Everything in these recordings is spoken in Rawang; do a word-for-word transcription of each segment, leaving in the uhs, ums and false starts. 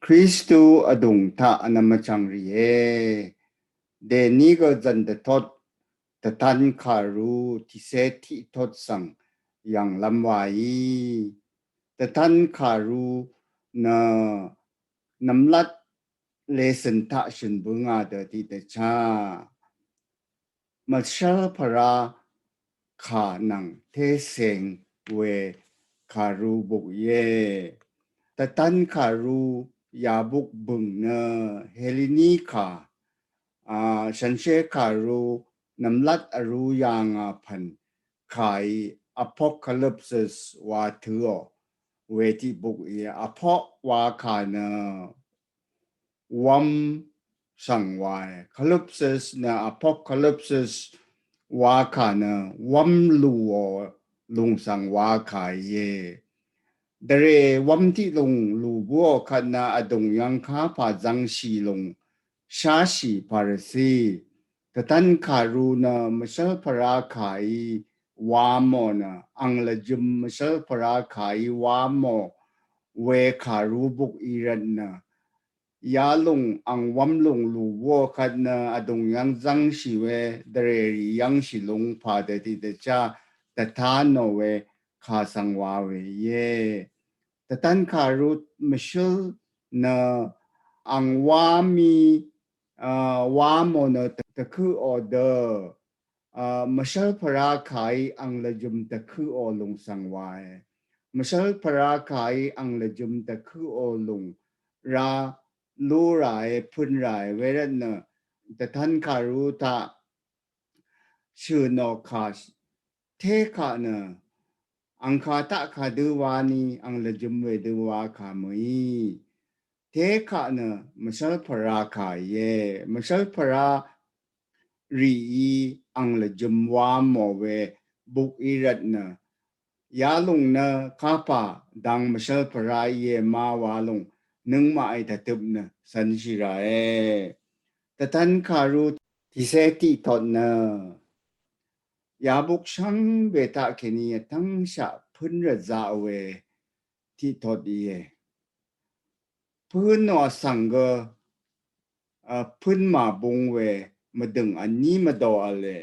Kristu adung taq anam achang rìe. Deni gø zan dvtot tvtan karu tise tiq tot svng yv̀ng lam wayi. Tvtan karu nø nvmlat lesøn taq shøn bønga dø tiq dvcha. Mvshvl pvra kà nvng teseng we karu buk ye. Tvtan karu yabuk bøng nø Helini kà, a, shanshe karu nvmlat aru yanga pvn kà í Apocalypsis wa tø o. We tiq buk í apok wa kà nø wvm svng wae. Calypsis nø Apocalypsis wa kà nø wvm lu o lung svng wa kà ye. Dvre wvm tiq lung lu bu o kvt nø adung yvng kapà zvngshì lung shashi Parasi. Tvtan karu nø mvshvl pvra kà í wamo nø ang lvjøm mvshvl pvra kà í wamo we karu buk í rvt nø yalung ang wvmlung lu wo kvt nø adung yvng zvngshì we dvrèrì yvngshì lung pà dvti dvcha dvtan nò we kà svng wa we ye. Tvtan karu mvshøl nø ang wami, a, wamo nø tvkø o dø, a, mvshøl pvra kà í ang lvjøm tvkø o lung svng wa e. Mvshøl pvra kà í ang lvjøm tvkø o lung ra lu ra e pøn ra e we rvt nø tvtan karu taq shø nò kà te kà nø ang kà taq kà dø wa ni ang lvjøm we dø wa kà mø í. Te kà nø mvshøl pvra kà ye. Mvshøl pvra rì í ang lvjøm wa mo we buk í rvt nø yalung nø kapà dang mvshøl pvra ye ma wa lung nøngmaq í tvtøp nø sanshì ra e. Tvtan karu tise tiq tot nø yabuk shvngbe taq kèní vtvng shaq pøn rvzaq we tiq tot í e. Pøn nò vsvng gø, a, pøn màbung we mvdøng vní mvdò vle.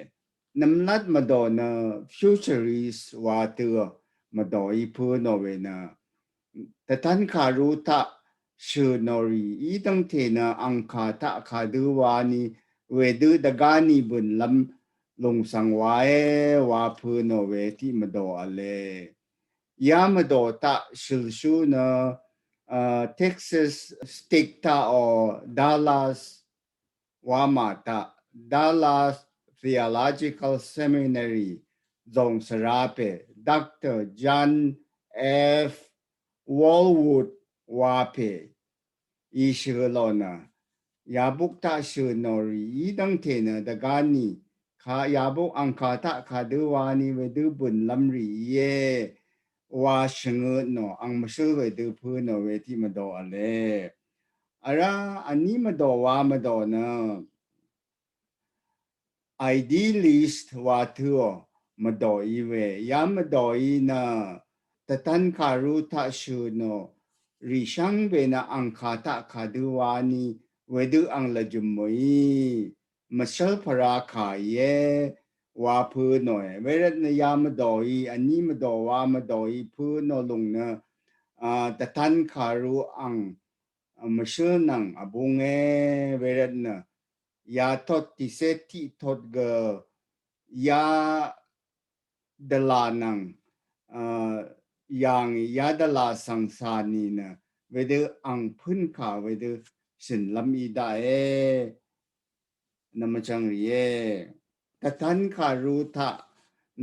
Nvmlat mvdò nø futurist wa tø mvdò í pøn nò we nø tvtan karu taq shø nò rì í dvngte nø ang kà taq kà dø wa ni wedø dvga ni bøn lvm lung svng wa e wa pøn nò we tiq mvdò vle. Ya mvdò taq shølshu nø, a, Texas State taq o Dallas wama taq Dallas Theological Seminary zong svra pè Doctor John F Walwood wa pè í shø lò nø yabuk taq shø nò rì í dvngte nø dvga ni kà yabuk ang kà taq kà dø wa ni wedø bøn lvm rì í e wa shvngøt nò ang mvshøl wedø pøn nò we tiq mvdò vle. Ara vní mvdò wa mvdò nø idealist wa tø o mvdò í we. Ya mvdò í nø tvtan karu taq shø nò rì shvngbe nø ang kà taq kà dø wa ni wedø ang lvjøm mø í mvshøl pvra kà ye wa pøn nò e. We rvt nø ya mvdò í vní mvdò wa mvdò í pøn nò lung nø, a, tvtan karu ang, a, mvshøl nvng vbung e. We rvt nø ya tot tise tiq tot gø ya dvla nvng, a, yang ya dvla svng sa ni nø wedø ang pøn kà wedø shøn lvm í daq e. Nvmvchvng rì e. Tvtan karu taq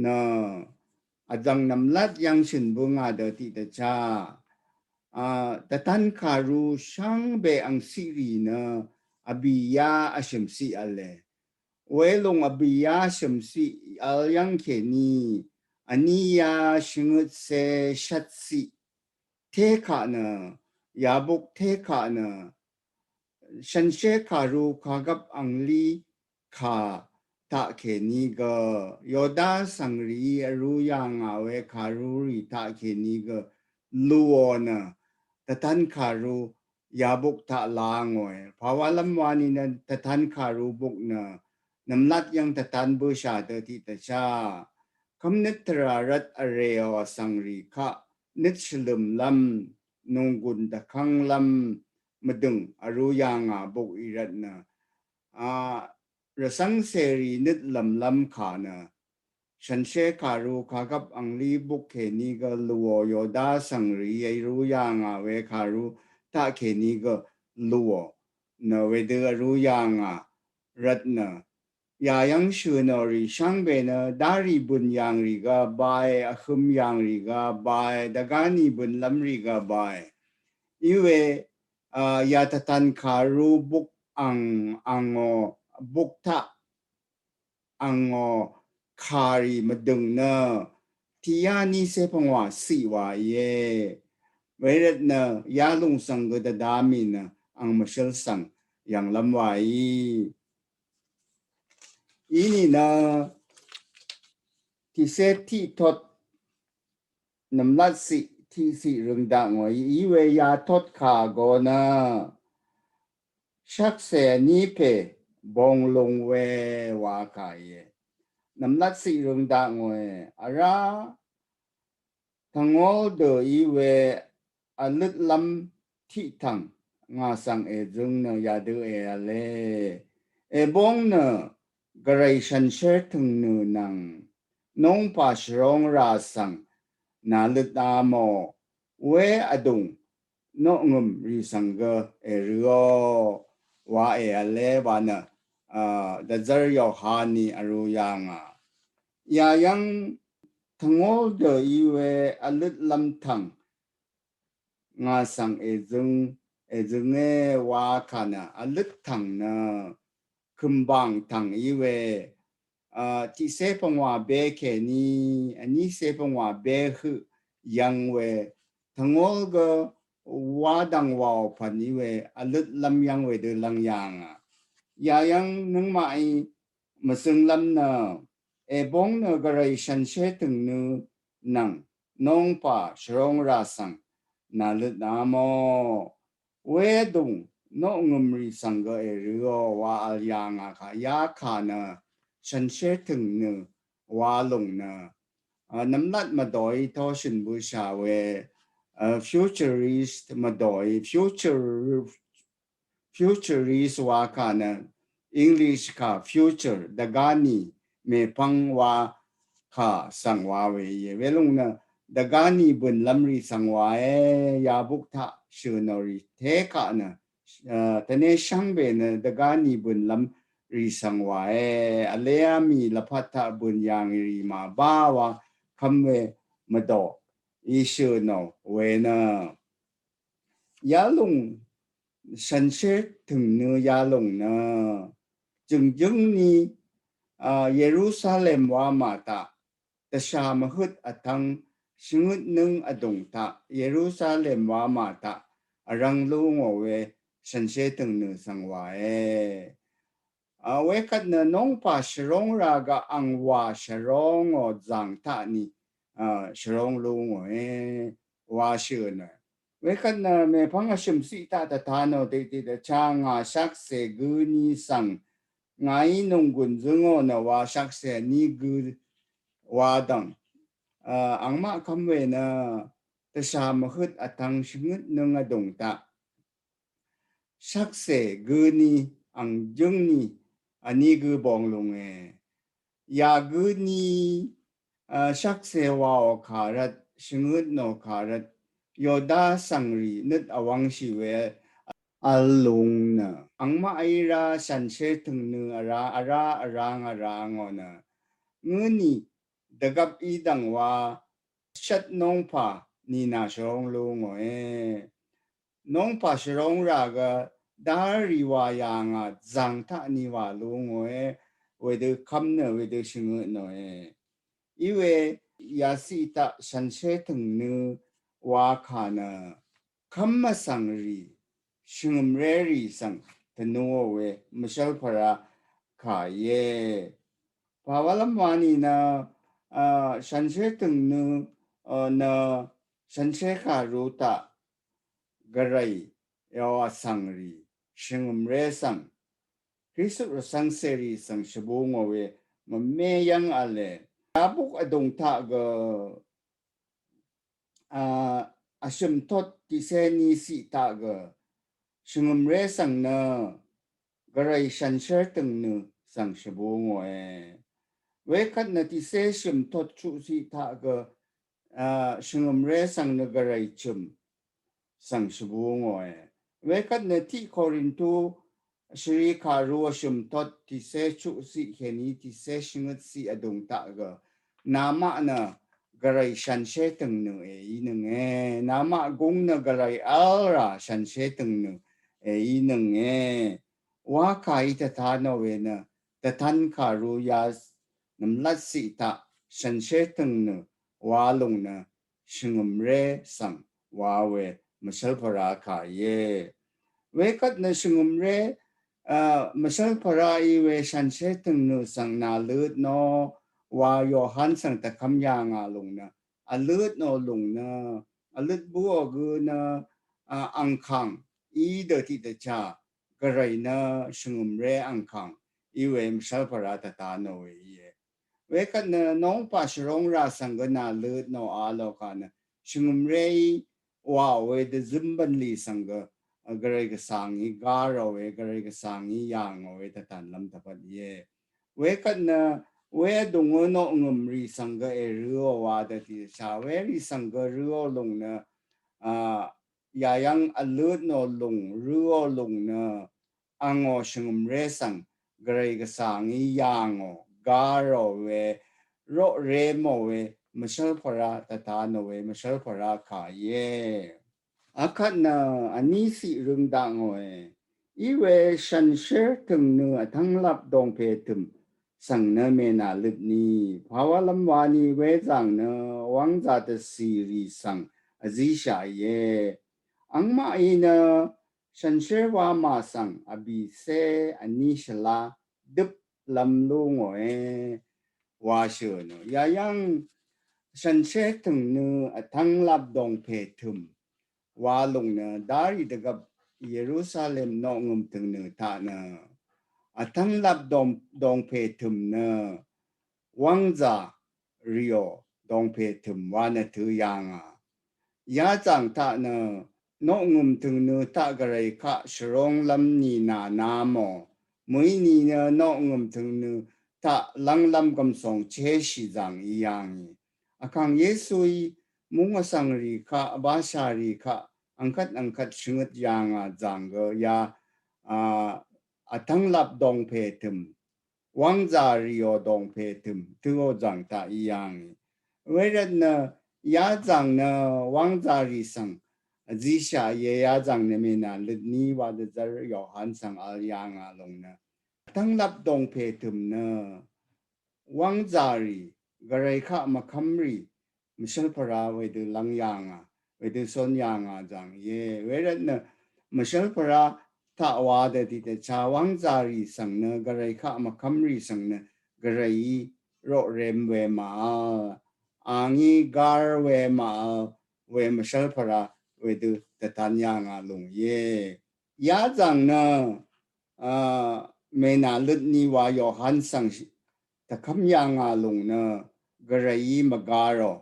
nø vzvng nvmlat yvng shøn bønga dø tiq dvcha. A, tvtan karu shvngbe ang siq rì nø vbì ya vshø̀m siq vle. Welung vbì ya vshø̀m siq vl yvng kèní vní ya shvngøt se shvt siq te kà nø yabuk te kà nø shanshe karu kagvp angli kà taq kèní gø Yoda svngrì aru yà ngà we karu rì taq kèní gø luò nø tvtan karu yabuk taq la ngòe. Pàwalv́m wani nø tvtan kàru buk nø nvmlat yv́ng tvtan bøsha dø tiq tvcha. Kvmnøt tvra rvt vreò vsvngrì kaq nøt shvlømlv́m nunggun tvkvnglv́m mvdøng vru yanga buk í rvt nø a rvsvng seri nøt lvmlvm kà nø shanshe kàru kagvp angli buk keni gø luò yoda svngrì yai ru yanga we kàru taq keni gø luò nø wedø vru yanga rvt nø yayvng shønò rì shvngbe nø darì bøn yangrì gø bae, vhøm yangrì gø bae, dvgani bønlvmrì gø bae. Iwe a ya tvtan kàru buk ang angò buk taq angò kàrì mvdøng nø tiya ni se pvngwa siq wa íe. Wervt nø yalung svng gø dvdami nø ang mvshøl svng yvnglvm wa í. Ini nø tiqse tiq tot nvmlat siq tiq siq røng daq ngòe. Iwe ya tot kà go nø shakse ni pè bonglung we wa kà íe. Nvmlat siq røng daq ngòe. Vra tvngol dø iwe vløtlv́m tiqtvng ngà svng èzøng nø yadø èvle. Èbong nø gvray shansher tø̀ngnø nvng nongpà shvrong rà svng nà løt a mò we vdùng noqngø̀m rì svng gø èrø̄ò wa èvle wa nø a dvzvr Yohani vru yanga. Yayvng tvngol dø iwe vløtlv́m tvng ngà svng èzøng èzønge wa kà nø vløt tvng nø kø̀mbàng tvng iwe a tiqse pvngwa be keni vnise pvngwa be høq yvng we tvngol gø wa dvng waò pvn iwe vløtlv́m yvng wedø lvng yanga. Yayvng nøngmaqí mvsønglv́m nø èbong nø gvray shanshe tø̀ngnø nvng nongpà shvrong rà svng nà løt a mò wedùng noqngø̀m rì svng gø èrø̄ò wa vl yanga kà ya kà nø shanshe tø̀ngnø wa lùng nø a nvmlat mvdòí toshø̀n bøsha we a futurist mvdòí future futurist wa kà nø English kà future dvgani mèpvng wa kà svng wa we íe. Welung nø dvgani bønlv́m rì svng wa e yabuk taq shø̀nò rì te kà nø a tvne shvngbe nø dvgani bønlv́m rì svng wa e vlea mì lvpat taq bøn yàngì rì màbá wa kvm we mvdò í shø̀nò we nø yalùng shanshe tø̀ngnø yalùng nø jø̀ngjǿng ni a Yerusalem wa mà taq dvshà mvhøt vtvng shvngøt nøng vdùng taq Yerusalem wa mà taq vrvng lú ngò we shanshe tø̀ngnø svng wa e. A wekvt nø nongpà shvrong rà gø ang wa shvrongò zàng taq ni a shvrong lú ngò e wa shø̀n e. Wekvt nø mèpvng vshø̀m siq taq tvtanò tiqtiq dvcha ngà shakse gø ni svng ngàí nònggùn zǿngò nø wa shakse ni gø wa dv̀ng a angmaq kvm we nø dvshà mvhøt vtvng shvngøt nøng vdùng taq shakse gø ni ang jǿng ni vní gø bong lúnge. Yà gø ni a shakse waò kà rvt shvngøt nò kà rvt Yoda svngrì nøt vwvngshì we vl lúng nø angmaq í rá shanshe tø̀ngnø vrá vrá vráng vrá ngò nø ngø ni dvgvp í dv̀ng wa shvt nongpà nìnà shvrong lú ngò e. Nongpà shvrong rà gø dá rì wà yà ngà zàng taq ni wà lú ngò e. Wedø kvm nø wedø shvngøt nò e. Iwe yasiq taq shanshe tø̀ngnø wa kà nø kvm vsvng rì shvngø̀mré rì svng tvnuò we mvshv́l pvrá kà íe. Pàwálv́m wa nìnø a shanshe tø̀ngnø a nø shanshe kàru taq gvray yò vsvng rì shvngø̀mré svng Kristu rvsvng sè rì svng shvbù ngò we mvme yv́ng v̄le. Yabuk vdùng taq gø a vshø̀m tot tiqsé ní siq taq gø shvngø̀mré svng nø gvray shànshér tø̀ngnø svng shvbù ngòe. Wekvt nø tiqsé shø̀m tot chuq siq taq gø a shvngø̀mré svng nø gvray chø̀m svng shvbù ngòe. Wekvt nø tiq Korintu shvrì kàru vshø̀m tot tiqsé chuq siq kèní tiqsé shvngøt siq vdùng taq gø namaq nø gvray shànshér tø̀ngnø èínønge. Namaq gúng nø gvray v̄l rà shànshér tø̀ngnø èínønge. Wa kà í tvta nò we nø tvtan kàru ya nvmlat siq taq shànshér tø̀ngnø wa lùng nø shvngø̀mré svng wa we mvshv́lpvrá kà íe. Wekvt nø shvngø̀mré a mvshv́lpvrá í we shànshér tø̀ngnø svng nà løt nò wa Yohan svng tvkvm yà ngà lùng nø vløt nò lùng nø vløt bǿò gø nø a angkàng í dø tiqdvchá gvray nø shvngø̀mré angkàng í we mvshv́lpvrá tvta nò we íe. Wekvt nø nongpà shvrong rà svng gø nà løt nò a lò kà nø shvngø̀mré í wa we dvzøm bv̀nlì svng gø gvray gvsvng í gá rò we gvray gvsvng í yà ngò we tvtan lv́m tvpvt íe. Wekvt nø we vdùng ø noqngø̀m rì svng gø èrø̄ò wa dø tiqdvchá we rì svng gø rø̄ò lùng nø a yayv́ng vløt nò lùng rø̄ò lùng nø angò shvngø̀mré svng gvray gvsvng í yà ngò gá rò we roqré mò we mvshv́lpvrá tvta nò we mvshv́lpvrá kà íe. Akvt nø vní siq røng dakngòe. Í we shànshér tø̀ngnø vtv́nglap dòngpè tø̀m svng nø mènà løt ní pàwálv́m wa ní we zàng nø wv́ngzà dvcì rì svng vzíshà íe. Angmaq í nø shànshér wamà svng vbìcé vní shvlá døplv́m lú ngòe wa shø̀ nø yayv́ng shànshér tø̀ngnø vtv́nglap dòngpè tø̀m wa lùng nø darì dvgvp Yerusalem noqngø̀m tø̀ngnø taq nø vtv́nglap dòng dòngpè tø̀m nø wv́ngzà rìò dòngpè tø̀m wa nø tø̄ yà ngà. Yazàng taq nø noqngø̀m tø̀ngnø taq gvray kaq shvronglv́m nìnà na mò mø̀í nìnø noqngø̀m tø̀ngnø taq lv́nglv́m gv̀msòng chéshì zàng í yà ngì. Vkàng Yesuí múng vsvng rì kaq vbashà rì kaq angkvt angkvt shvngøt yà ngà zàng gø ya a vtv́nglap dòngpè tø̀m wv́ngzà rìò dòngpè tø̀m tø̄ò zàng taq í yà ngì. Wervt nø yazàng nø wv́ngzà rì svng vzíshà íe yazàng nø mènà løt ní wa dvzv́r Yohan svng vl yà ngà lùng nø vtv́nglap dòngpè tø̀m nø wv́ngzà rì gvray kaq mvkv́m rì mvshv́lpvrá wedø lv́ng yà ngà wedø són yà ngà zàng íe. Wervt nø mvshv́lpvrá taq wa dø tiqdvchá wv́ngzà rì svng nø gvray kaq mvkv́m rì svng nø gvrayí roqrem we màvl angí gár we màvl we mvshv́lpvrá wedø dvtan yà ngà lùng íe. Yazàng nø a mènà løt ní wa Yohan svng tvkv́m yà ngà lùng nø gvrayí mvgá rò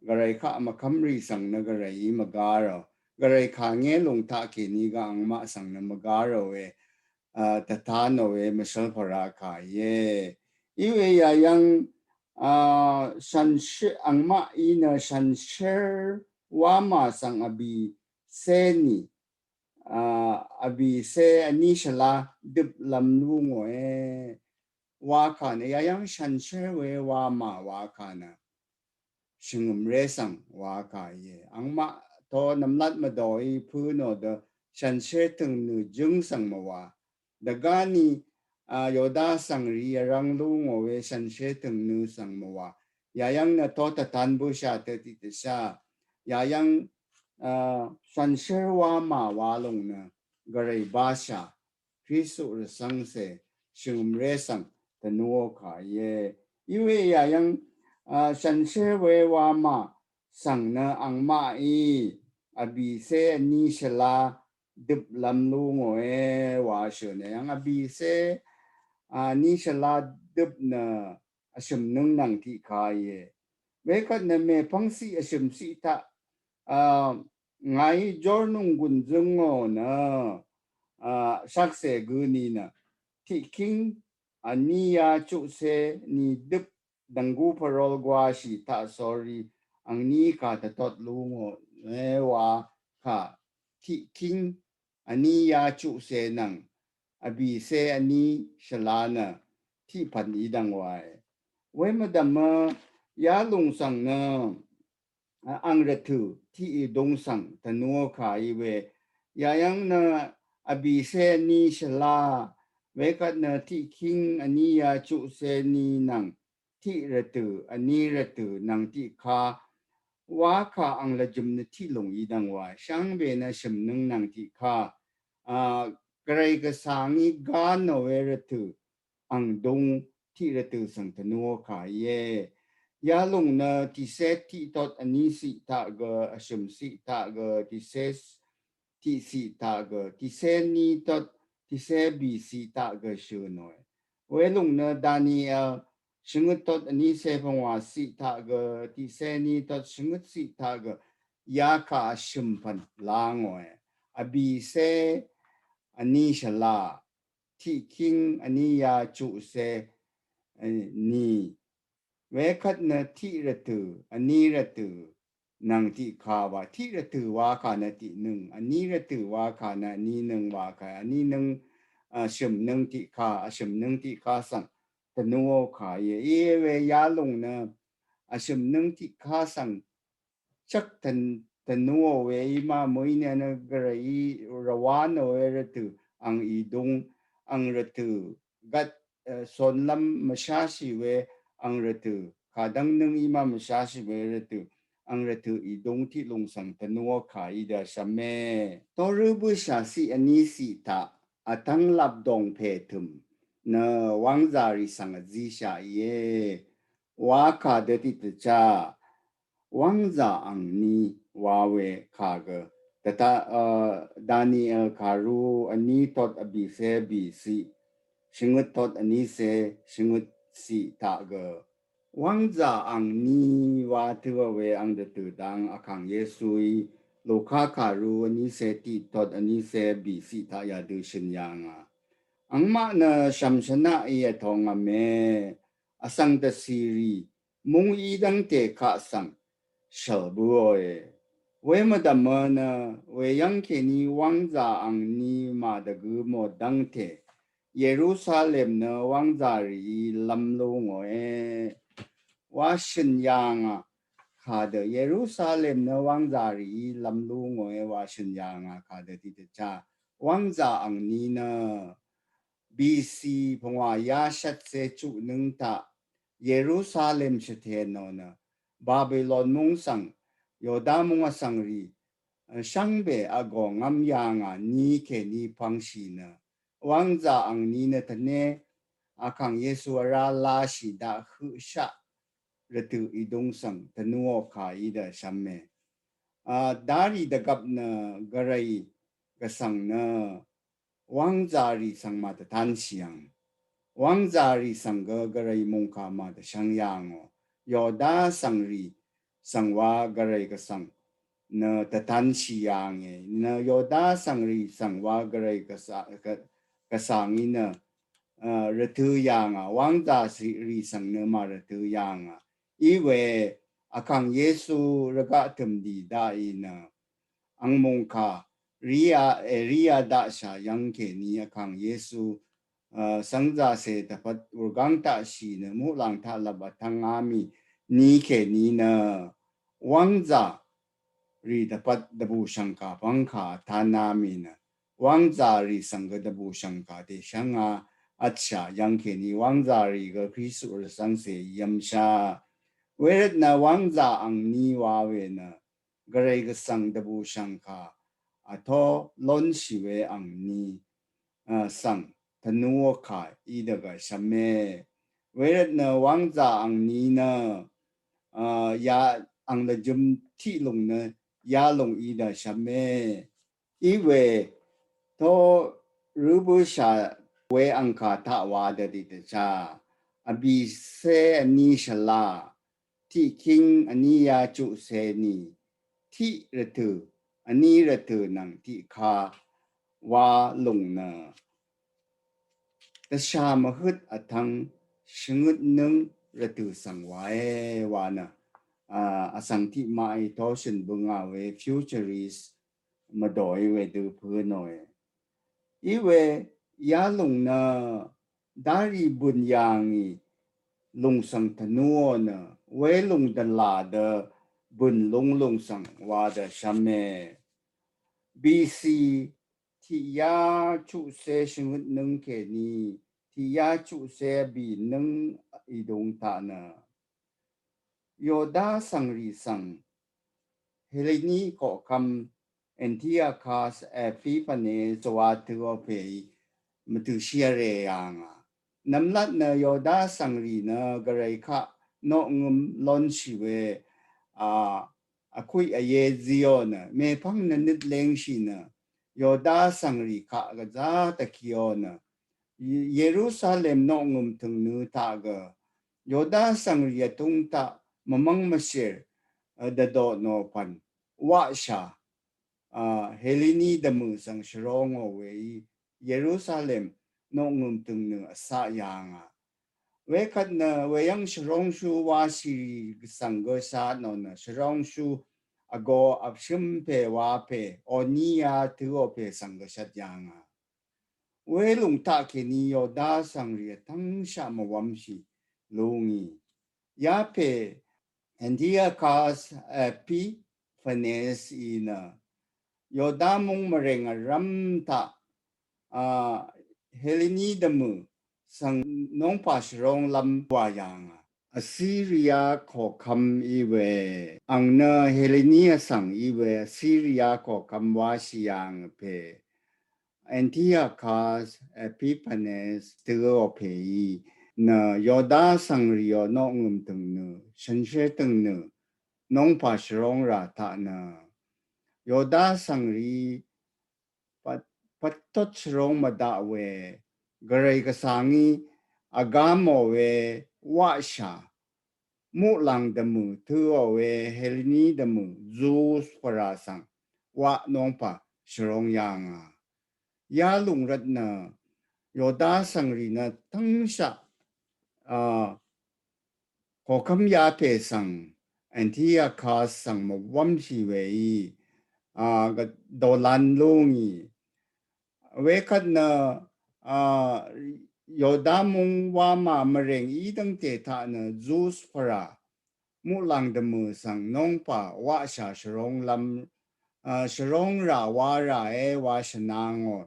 gvray kaq mvkv́m rì svng nø gvrayí mvgá rò gvray kà ngé lùng taq kèní gø angmaq svng nø mvgá rò we a tvta nò we mvshv́lpvrá kà íe. Í we yayv́ng a shànshér angmaq í nø shànshér wamà svng vbìcé nì a vbìcé vní shvlá døplv́m lú ngòe wa kà nø yayv́ng shànshér we wamà wa kà nø shvngø̀mré svng wa kà íe. Angmaq to nvmlat mvdòí pø̄ nò dø shànshér tø̀ngnø jǿng svng mvwa dvgá ní a Yoda vsvng rì vrvng lú ngò we shànshér tø̀ngnø svng mvwa yayv́ng nø to tvtan bǿshà tø tiqdvchá yayv́ng a shànshér wamà wa lùng nø gvray bashà Kristu rvcv́ngcè shvngø̀mré svng tvnuò kà íe. Í we yayv́ng a shànshér we wamà svng nø angmaqí vbìcé vní shvlá døp lam lú ngòe wa shø̀n e. Yv̀ng vbìcé, a, ní shvlá døp nø vshø̀m nǿng nvng tiq ka íe. Wekvt nø mèpvng ciq vshø̀m ciq taq, a, ngàí jórnùng gùn zǿngò nø, a, shvkse gø ni nø tiq king vní ya chuqcé ni døp dv̀nggú pvrol gwáshì taq sórí angní kà tvtot lú ngò e wa kà tiq king vní ya chuqcé nvng vbìcé vní shvlá nø tiq pv̀n í dv̀ng wa e. Wemvdv̀mø yalùng svng nø, a, ang rvtø̀ tiq í dung svng tvnú kà í we. Yayv̀ng nø vbìcé vní shvlá, wekvt nø tiq king vní ya chuqcé ni nvng tiq rvtø̀, vní rvtø̀ nvng tiq ka wa kà ang lvjø̀m nø tiq lùng í dv̀ng wa. Shvngbe nø shø̀m nǿng nvng tiq ka, a, gvray gvsvng í gá nò we rvtø̀ ang dung tiq rvtø̀ svng tvnú kà íe. Yalùng nø tiqcé tiq tot vní ciq taq gø, vshø̀m ciq taq gø, tiqcé tiq ciq taq gø, tiqcé ní tot, tiqcé bì ciq taq gø shø̀n nòe. Welùng nø Daniel shvngøt tot vní cé pvngwà ciq taq gø, tiqcé ní tot shvngøt ciq taq gø, ya kà vshø̀m pv̀n lá ngòe. Vbìcé vní shvlá, tiq king vní ya chuqcé, e, ni. Wekvt nø tiq rvtø̀, vní rvtø̀ nvng tiq ka wa, tiq rvtø̀ wa kà nø tiq nǿng, vní rvtø̀ wa kà nø vní nǿng wa kà, vní nǿng, a, shø̀m nǿng tiq ka, vshø̀m nǿng tiq ka svng tvnú kà íe. Íe we yalùng nø vshø̀m nǿng tiq ka svng chvk tvn, tvnú we í ma mø̀í nø nø gvray í rvwá nò we rvtø̀ ang í dung, ang rvtø̀ gvt, e, sonlv́m mvsháshì we ang rvtø̀, kadv́ng nǿng í ma mvsháshì we rvtø̀, ang rvtø̀ í dung tiq lùng svng tvnú kà í dø shvme. Torø bǿshà ciq vní ciq taq, vtv́ng lap dòng pè tø̀m nø wv́ngzà rì svng vzíshà íe. Wa kà dø tiq tvchá wv́ngzà angní wa we kà gø. Dvta, a, Daniel kàrú vní tot vbìcé bì ciq, shvngøt tot vní cé shvngøt ciq taq gø. Wv́ngzà angní wa tø̄ we ang dvtø̀ dang Vkàng Yesuí Luka kàrú vní cé tiq tot vní cé bì ciq taq yadø shø̀n yà ngà. Angmaq nø shv̀m shvnaq í vtóng vme, vsvng dvcì rì mung í dv́ngte kaq svng shv̀l bǿòe. Wemvdv̀mø nø weyv́ng kèní wv́ngzà angní màdvgø mò dv́ngte Yerusalem nø wv́ngzà rìí lv́m lú ngòe wa shø̀n yà ngà kàdø. Yerusalem nø wv́ngzà rìí lv́m lú ngòe wa shø̀n yà ngà kàdø tiqdvchá wv́ngzà angní nø B C pvngwà yá shvtcé chuq nǿng taq Yerusalem shvtè nò nø Babilon mung svng Yoda mung vsvng rì, e, shvngbe vgò ngv́m yà ngà ní kèní pvngshì nø wv́ngzà angní nø tvné Vkàng Yesu vrá láshì daq høqshaq rvtø̀ ìdung svng tvnúò kà í dø shvme. A, darì dvgvp nø gvray gvsvng nø wv́ngzà rì svng màdvtanshì yv̀ng. Wv́ngzà rì svng gø gvray mungkà màdvshvng yà ngò. Yoda svng rì svng wa gvray gvsvng nø dvtanshì yà ngè. Nø Yoda svng rì svng wa gvray gvsa-, gv-, gvsvng í nø, a, rvtø̄ yà ngà. Wv́ngzà rì svng nø màrvtø̄ yà ngà. Í we Vkàng Yesu rvgaq tø̀m dì daqì nø ang mungkà Ria, Eria daqshà yv́ng kèní Vkàng Yesu, a, svngzàcè dvpvt wurgáng taqshì nø muqlàng taqlvp vtv́ngá mì ní kèní nø wv́ngzà rì dvpvt dvbùshv̀ngkà pv́ngkà vtáná mì nø wv́ngzà rì svng gø dvbùshv̀ngkà dèshv́ngá vtshà yv́ng kèní wv́ngzà rì gø Kristu rvcv́ngcè yv́mshá. Wervt nø wv́ngzà angní wa we nø gvray gvsvng dvbùshv̀ngkà vtó lónshì we angní, a, svng tvnúò kà í dvgvp shvme. Wervt nø wv́ngzà angní nø, a, ya ang lvjøm tiq lùng nø ya lùng í dø shvme. Í we Toq røbøshà we angkà taq wa dvdì dvchá. Vbìcé vní shvlá. Tiqkíng vní yá chuqcé ní. Tiq rvtø̀, vní rvtø̀ nvng tiqkà wa lúng nø. Dvshà mvhøt vtvng shvngøt nøng rvtø̀ svng wa e wa nø. A, vsvng tiq maqí toshøn bøngà we futurist mvdòí we dø pø̄nòe. Iwe yalúng nø dárì bøn yàngì lúng svng tvnuò nø we lúng dvlà dø bøn lúng lúng svng wa dø shvme. B C tiq yá chuqcé shvngøt nøng kèní tiq yá chuqcé bì nøng idung taq nø. Yoda svngrì svng Heleni koqkvm Antiochus Epiphanes wa tø̄ò pè mvtø̄shì vrè yàngà. Nvmlat nø Yoda svngrì nø gvray kaq noqngøm lónshì we a vkuiq vye zíò nø mèpvng nø nøt lengshì nø Yoda svngrì kaq gvzá tvkiò nø Yerusalem noqngøm tø̀ngnø taq gø Yoda svngrì vtung taq mvmvng mvshèr dvdò nò pvn waqshà Heleni dvmø̀ svng shvrongò weí Yerusalem noqngøm tø̀ngnø vsaq yàngà. Wekvt nø weyv́ng shvrongshu washìrì svng gø shat nò nø shvrongshu vgō vpshøm pè wa pè oní yá tø̄ò pè svng gø shvt yàngà. Welúng taq kèní Yoda svngrì vtvngshaq mvwvmshì lúngì. Yapè Antiochus Epiphanes í nø Yoda mung mvrèng vrvm taq a Heleni dvmø̀ svng nongpà shvrong lvm wa yàngà. Assyria koqkvm í we ang nø Heleni vsvng í we Assyria koqkvm washì yàng pè Antiochus Epiphanes tø̄ò pèí nø Yoda svngrìò noqngøm tø̀ngnø shànshér tø̀ngnø nongpà shvrong rà taq nø Yoda svngrì pvttot shvrong mvdaq we gvray gvsvngí vgámò we waqshà muqlàng dvmø̀ tø̄ò we Heleni dvmø̀ Jews pvrà svng waq nongpà shvrong yàngà. Yalúng rvt nø Yoda svngrì nø tvngshaq a koqkvm yapè svng Antiochus svng mvwvmshì weí a gvdòlan lúngì. Wekvt nø a Yoda mung wamà mvrèng í dvngte taq nø Jews pvrà muqlàng dvmø̀ svng nongpà waqshà shvrong lvm a shvrong rà wa rà e wa shvnangò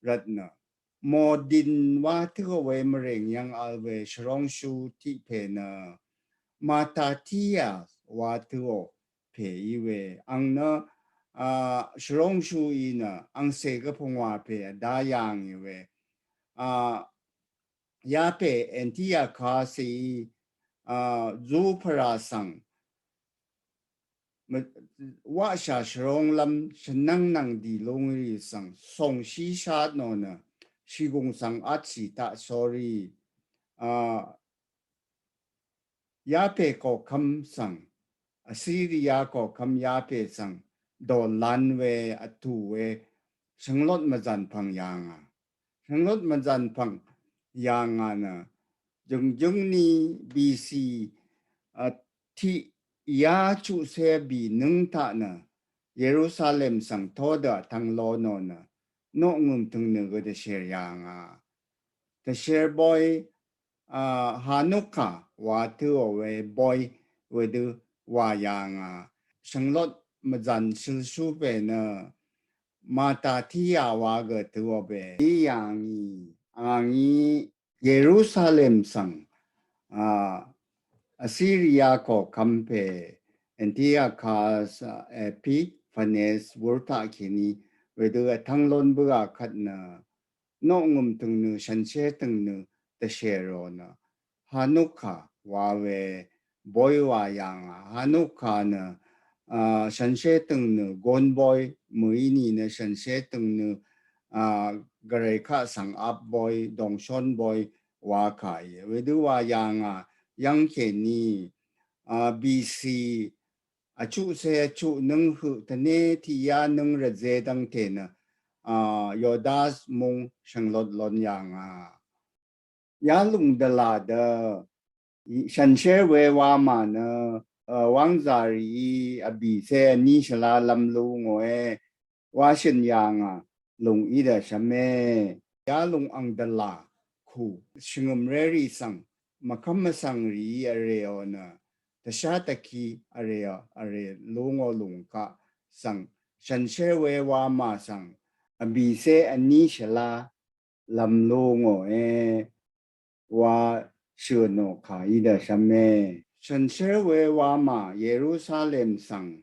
rvt nø Mòdin wa tø̄ò we mvrèng yv̀ng vl we shvrongshu tiq pè nø Mattathias wa tø̄ò pè í we ang nø a shvrongshu í nø angcè gvpvngwà pè vdá yàngì we a yapè Antiochus í a Jew pvrà svng waqshà shvrong lvm shvnvng nvng dì lúngì svng sòngshì shat nò nø shìgùng svng atshì taq sórí a yapè koqkvm svng Assyria koqkvm yapè svng dòlan we vtù we shvnglot mvzàn pvng yàngà. Shvnglot mvzàn pvng yàngà nø jø̀ngjǿng ní B C a tiq yá chuqcé bì nøng taq nø Yerusalem svng todø vtvng lo nò nø noqngøm tø̀ngnø gø dvshèr yàngà. Dvshèr boy a Hanukkah wa tø̄ò we boy wedø wa yàngà. Shvnglot mvzàn shølshú pè nø Mattathias wa gø tø̄ò pè í yàngì. Angí Yerusalem svng a Assyria koqkvm pè Antiochus Epiphanes wur taq kèní wedø vtvng lon bǿà kvt nø noqngøm tø̀ngnø shànshér tø̀ngnø dvshèr rò nø Hanukkah wa we boy wa yàngà. Hanukkah nø a shànshér tø̀ngnø gon boy mø̀í nìnø shànshér tø̀ngnø a, gvray kaq svng ap boy, dongshon boy, wa kà íe. Wedø wa yà ngà, yv́ng kèní, a, B C, vchuqcé vchuq nǿng høq tvné tiqyá nǿng rvzé dv́ngte nø, a, Yodas mung shvnglot lon yà ngà. Yalùng dvlà dø, shanshér we wamà nø, a, wángzà rìí vbìcé vní shvlalvm lú ngòe, wa shø̀n yà ngà, lùng í dvshvmé. Yalùng ang dvlà, kù, shvngø̀mré rì svng, mvkv́m mvsvng rìí vrèò nø, tvshá tvki vrèò, vrè lú ngò lùng kaq, svng, shanshér we wamà svng, vbìcé vní shvla, lvm lú ngòe, wa shø̀nò kà í dvshvmé. Shanshér we wamà Yerusalem svng,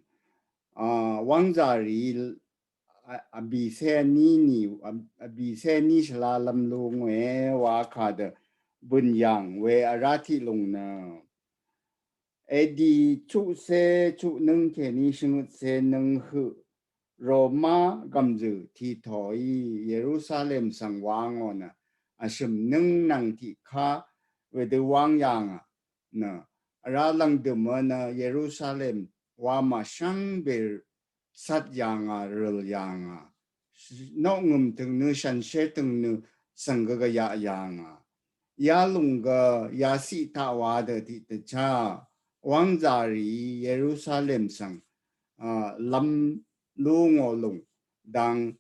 a, wángzà rìí, a, vbìcé vní nì, a, vbìcé vní shvlalvm lú ngòe, wa kà dø, bø̀n yàng we vrá tiq lùng nø. A D chuqcé chuq nǿng kèní shvngøtcé nǿng høq, Roma gv̀mzø̀ titoí Yerusalem svng wa ngò nø, vshø̀m nǿng nvng tiqká wedø wáng yà ngà nø, vrá lv̀ngdø̀mø nø Yerusalem wamà shvngbe sat yà ngà, rø̀l yà ngà. Noqngø̀m tø̀ngnø, shanshér tø̀ngnø, svng gø gvyaq yà ngà. Yalùng gø yaciq taq wa dø tiqdvchá, wángzà rìí Yerusalem svng, a, lvm lú ngò lùng, dang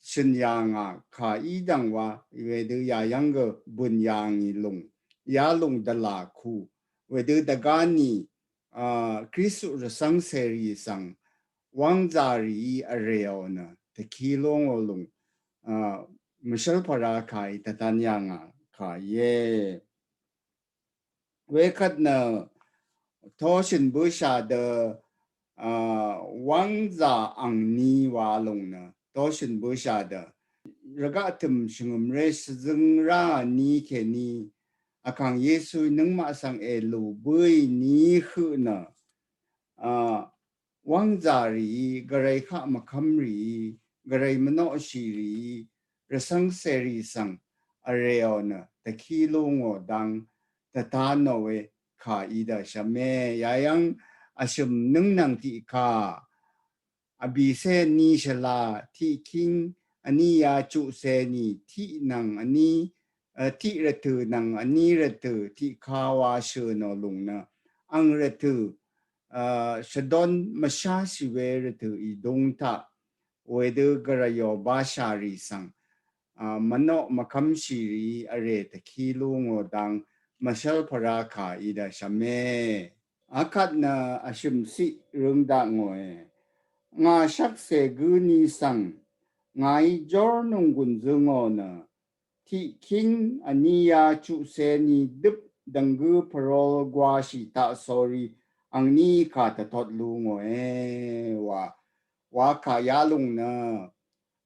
shø̀n yà ngà kà í dv̀ng wa, wedø yà yv́ng gø bø̀n yà ngì lùng, yalùng dvlà kù, wedø dvgá nì, a, Kristu rvcv́ng cèrì svng, wángzà rìí vrèò nø, tvki lú ngò lùng, a, mvshv́l pvrá kà í tvtan yà ngà kà íe. Wekvt nø, toshø̀n bǿshà dø, a, wángzà angní wa lùng nø, toshø̀n bǿshà dø, rvgaq tø̀m shvngø̀mré shvzøng rá vní kèní, vkàng Yesuí nøngmaq svng èlù bǿì ní høq nø, a, wángzà rìí, gvray kaq mvkv́m rìí, gvray mvnoqshì rìí, rvcv́ng cèrì svng, vrèò nø, tvki lú ngò dang, tvta nò we, kà í dvshvmé, yayv́ng, vshø̀m nǿng nvng tiqkà, vbìcé vní shvla, tiqkíng, vní ya chuqcé nì, tiq nvng vní, a, tiq rvtø̀ nvng vní rvtø̀, tiqkà wa shø̀nò lùng nø, ang rvtø̀, a, shvdon mvsháshì we rvtø̀ ìdung taq, wedø gvrayò bashà rì svng, a, mvnoq mvkv́mshì rìí vrè tvki lú ngò dang, mvshv́l pvrá kà í dvshvmé. Akvt nø vshø̀m ciq røng daq ngòe. Ngà shvkse gǿ ní svng, ngàí jórnònggùn zøngò nø, tiqkíng vní ya chuqcé ní døp dvnggǿ pvrol gwashì taq sórí, angní kà tvtot lú ngòe, wa, wa kà yalùng nø,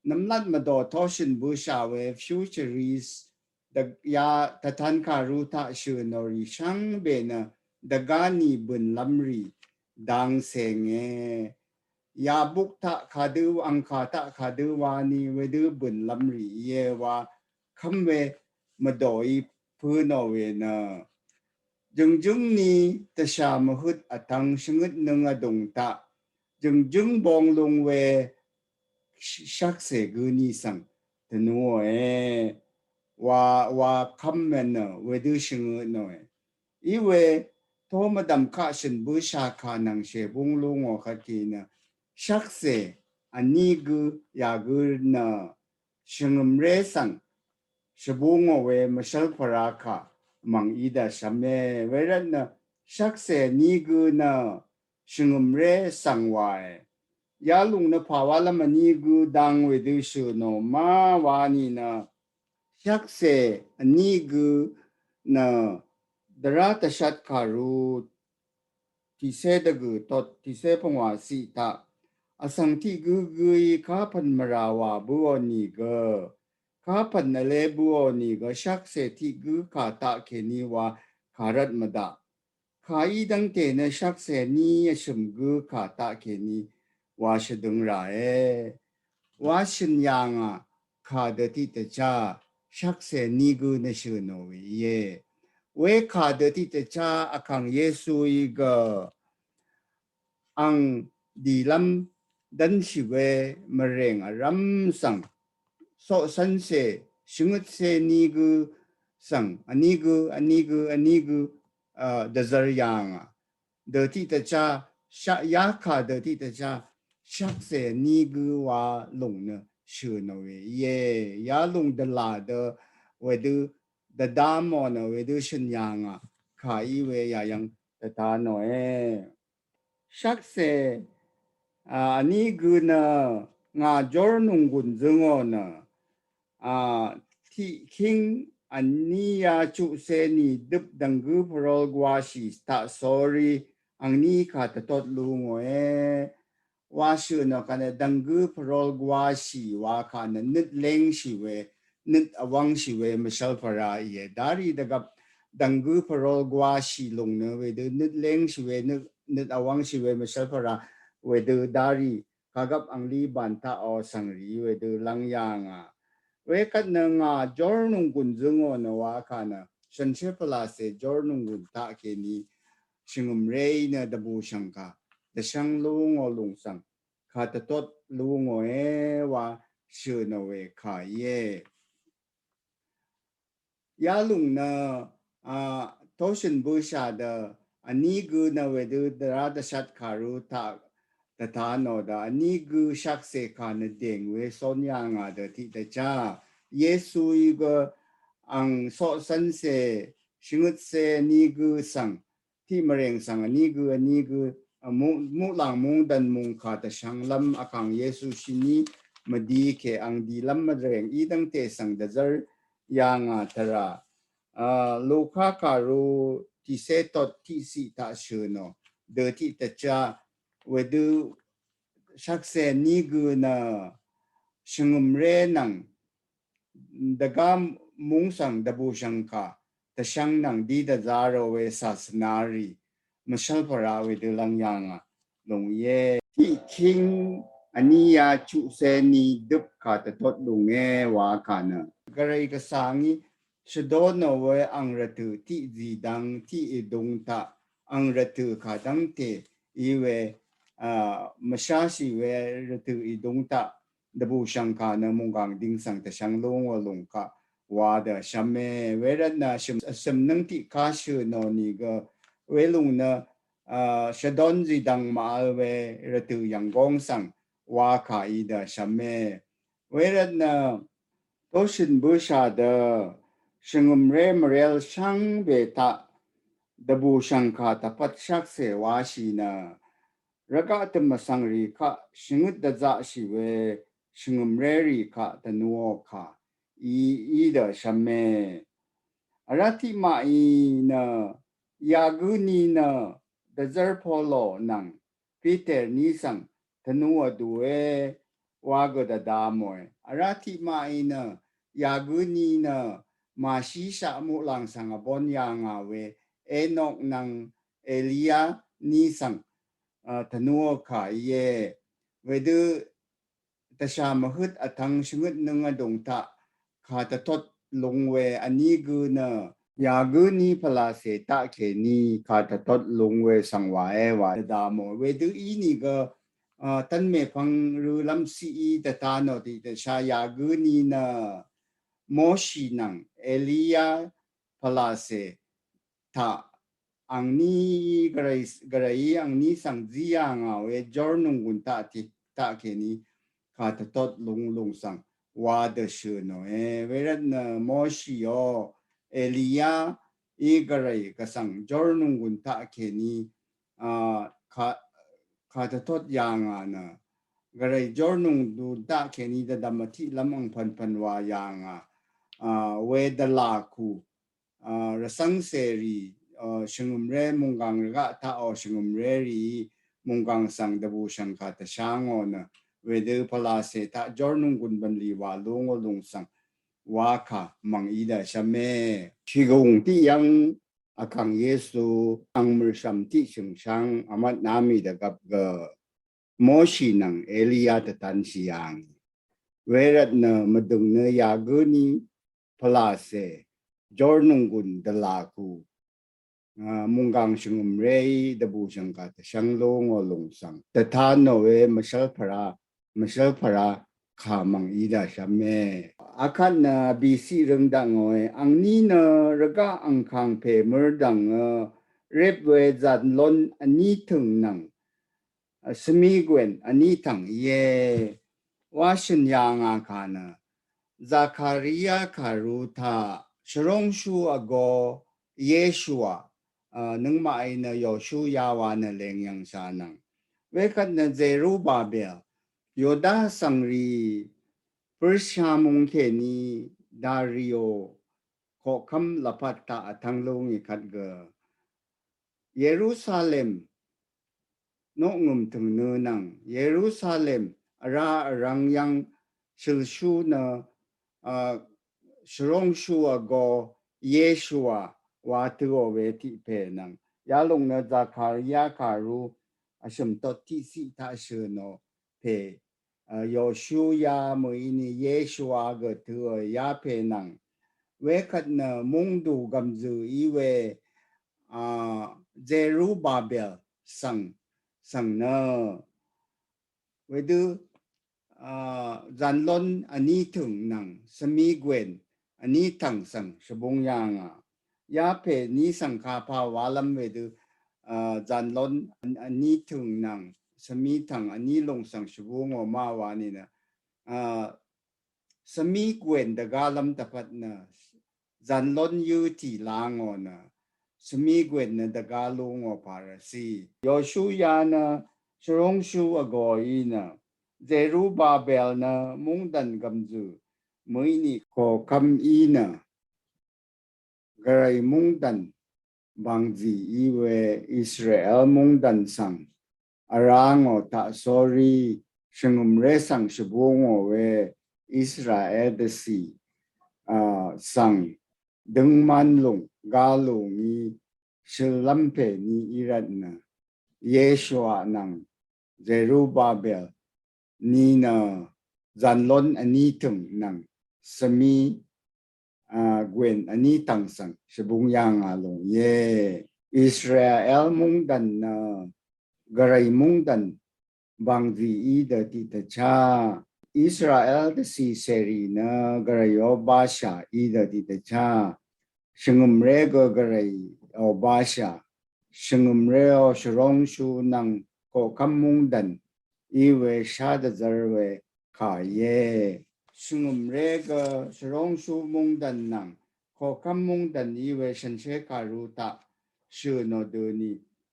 nvmlat mvdò toshø̀n bǿshà we futurist, dvg ya tvtan kàrú taq shø̀nò rì shvngbe nø, dvgá nì bø̀nlv́m rì, dang cènge. Yabuk taq kadø, angkà taq kadø wa nì wedø bø̀nlv́m rì íe wa, kv́m we mvdòí pø̄nò we nø. Jø̀ngjǿng ní tvshà mvhøt vtvng shvngøt nøng vdùng taq, jø̀ngjǿng bong lung we sh-, shvkse gǿ ní svng, tvnuòe, wa, wa kv́m mvnø, wedø shvngø nòe. Iwe, to mvdv̀m kaq shø̀n bǿshà kà nvng shèbúng lú ngò kvt kì nø, shvkse, vní gǿ, yagǿ nø, shvngø̀mré svng, shvbú ngò we mvshv́l pvrá kà, mv̀ng í dvshvmé, wervt nø, shvkse vní gǿ nø, shvngø̀mré svng wae. Yalùng nø pàwálv́m vní gǿ dang wedø shø̀nò má wa nìnø, shvkse vní gǿ nø, dvrá tvshat kàrú, tiqcé dvgø̀ tot tiqcé pvngwà ciq taq. Vsvng tiq gǿ gǿí kapv̀n mvrà wà bǿò nìgø, kapv̀n vlé bǿò nìgø, shvkse tiq gǿ kà taq kèní wa kàrvt mvdaq. Kàí dv́ngte nø shvkse ní vshø̀m gǿ kà taq kèní wa shvdøng ràe. Wa shø̀n yà ngà, kà dø tiq dvchá shvkse ní gø nø shø̀nò we íe. We kà dø tiq dvchá Vkàng Yesuí gø àng dìlv́m dv́nshì we mvrèng vrv́m svng soqcv́nse shvngøtse ní gø svng vní gø vní gø vní gø dvzvr yàngà dø tiq dvchá shaq yakà dø tiq dvchá shvkse ní gø wa lùng nø shø̀nò we íe. Yalùng dvlà dø wedø dvdamò nø wedø shø̀n yàngà kà í we yàyvng dvtanòe. Shvkse vní gø nø ngà jórnònggùn zǿngò nø tiqkíng vní ya chuqse nì døp dv̀nggǿ pvrol gwashì taq sórí angní kà dvtot lú ngòe. Wa shø̀nò kà nø dv̀nggǿ pvrol gwashì wa kà nø nøt léngshì we nøt vwv́ngshì we mvshv́lpvra íe. Darì dvgvp dv̀nggǿ pvrol gwashì lùng nø wedø nøt léngshì we nøt vwv́ngshì we mvshv́lpvra wedø darì kàgvp anglí bàn taqò svngrì wedø lv́ng yàngà. Wekvt nø ngà jórnònggùn zǿngò nø wa kà nø shànshér pvlacè jórnònggùn taqkèní shvngø̀mré í nø dvbùshv̀ngkà dvshv́ng lú ngò lùng svng kà dvtot lú ngòe wa shø̀nò we kà íe. Yalùng nø a toshø̀n bǿshà dø vní gø nø wedø dvrá dvshat kàrú taq dvtanò dø vní gø shvkse kà nø dèng we són yàngà dø tiq dvchá Yesuí gø àng soqcv́nse shvngøtse ní gø svng tiq mvrèng svng vní gø vní gø muqlàng mungdv̀n mungkà dvshvnglv́m Vkàng Yesu shìní mvdi kè àng dìlv́m mvrèng í dv́ngte svng dvzv́r yàngà tvrà Luka kàrú tiqcé tot tiqciq taq shø̀nò dø tiq dvchá wedø shvkse ní gø nø shvngø̀mré nvng dvgá múng svng dvbùshv̀ngkà dvshv́ng nvng dí dvzá rò we sasvnarì mvshv́lpvra wedø lv́ng yàngà lùng íe. Tiqkíng vní ya chuqse nì døp kà dvtot lúnge wa kà nø gvray gvsvngí shvdónò we àng rvtø̀ tiq zìdvng tiq ìdung taq àng rvtø̀ kà dv́ngte í we mvsháshì we rvtø̀ ìdung taq dvbùshv̀ngkà nø mùnggàng ding svng dvshvng lú ngò lùng kaq wa dø shvme. Wervt nø shø̀m nøng tiq kà shø̀nò nìgø welùng nø shvdón zìdvng màvl we rvtø̀ yv̀nggóng svng wa kà í dø shvme. Wervt nø toshø̀n bǿshà dø shvngø̀mré mvrel shvngbe taq dvbùshv̀ngkà dvpvt shvkse washì nø rvgaq dvmvsvngrì kaq shvngøt dvzaqshì we shvngø̀mrérì kaq dvnuò kà í dø shvme. Vrá tiqmaqí nø yagǿ ni nø dvzv́r Polo nvng Piter ní svng tvnu vdùe wa gø dvda mòe. Vrá tiqmaqí nø yagǿ ni nø màshíshaq muqlàng svng vbón yà ngà we Enok nvng Elia ní svng tvnu kà íe. Wedø dvshà mvhøt vtvng shvngøt nøng vdùng taq kà dvtot lung we vní gø nø yagǿ ni pvlacè taqkèní kà dvtot lung we svng wàe wa dvda mò. Wedø ínìgø tvnmèpvng rølv́m ciq í dvtanò tiqdvshà yagǿ ni nø Moshi nvng Elia pvlacè taq angní gvray, gvrayí angní svng zí yà ngà we jórnònggùn taq tiq taqkèní kà dvtot lung lung svng wa dø shø̀nòe. Wervt nø Moshiò Eliaí gvray gvsvng jórnònggùn taqkèní a kà, kà dvtot yà ngà nø gvray jórnònggùn taqkèní dvdvm vtiqlv́m angpv̀npv̀n wa yà ngà a we dvlà kù a rvcv́ng cèrì a shvngø̀mré mùnggàng rvgaq taqò shvngø̀mrérìí mùnggàng svng dvbùshv̀ngkà dvshá ngò nø wedø pvlacè taq jórnònggùn bv̀nlì wà lú ngò lùng svng wa kà mv̀ng í dø shvme. Shìgùng tiq yv́ng Vkàng Yesu ang mø̀rshv̀m tiq shø̀ngshv́ng vmvtnamì dvgvp gø Moshi nvng Elia dvtanshì yàngì. Wervt nø mvdø̀ng nø yagǿ ní pvlàcè jórnònggùn dvlà kù, a, mùnggàng shvngø̀mré í dvbù shv̀ngkà tvshvng lú ngò lùng svng dvta nò we mvshv́lpvrá, mvshv́lpvrá kà mv̀ng í dvshv́me. Akvt nø bìciq røng daq ngòe, angní nø rvgaq angkàng pè mørdv̀ngø rep we zànlón vní tø̀ng nvng, a, svmigwèn vní tv̀ng íe. Wa shø̀n yà ngà kà nø Zakaria kàru taq shvróngshú vgō Yeshua, a, nøngmaqí nø Yoshuya wa nø lèngyv̀ngshà nvng. Wekvt nø Zerubabel, Yuda svngrì Persha mung kèní Dario koqkv́m lvpat taq vtvng lú ngì kvt gø Yerusalem noqngø̀m tø̀ng nø nvng Yerusalem vrá vrvng yv́ng shølshú nø, a, shvróngshú vgō Yeshua wa tøò we tiq pè nvng. Yalòng nø Zakaria kàru vshø̀m tot tiqciq taq shø̀ nò pè, a, Yoshuya mø̀í ni Yeshua gø tøò ya pè nvng. Wekvt nø mungdù gv̀mzø̀ í we, a, Zerubabel svng, svng nø. Wedø, a, zànlón vní tø̀ng nvng svmigwèn vní tv̀ng svng shvbung yà ngà. Ya pè ní svng kapà walv́m wedø, a, zànlón vní tø̀ng nvng svmi tv̀ng vní lùng svng shvbung ngò ma wa nìnø, a, svmigwèn dvgalv́m dvpvt nø zànlón yøtì la ngò nø svmigwèn nø dvga lú ngò pàrvcì. Yoshuya nø shvróngshú vgō í nø Zerubabel nø mungdàn gv̀mzø̀ mø̀í ni koqkv́m í nø Gvray mungdàn bàngzì í we Israel mungdàn svng vrá ngò taq sórí shvngø̀mré svng shvbú ngò we Israel dvcì, a, svng døngman lùng ga lù ngí shøllv́m pè ní í rvt nø Yeshua nvng Zerubabel ní nø zànlón vní tø̀ng nvng svmi, a, gwèn vní tv̀ng svng shvbung yà ngà lùng íe. Israel mungdàn nø Gvray mungdàn bàngzì í dø tiq dvchá. Israel dvcì cèrì nø Gvrayó bashà í dø tiq dvchá. Shvngø̀mré gø Gvrayó bashà. Shvngø̀mréò shvróngshú nvng koqkv́m mungdàn í we shá dvzv́r we kà íe. Shvngø̀mré gø shvróngshú mungdàn nvng koqkv́m mungdàn í we shànshér kàru taq shø̀ nò døni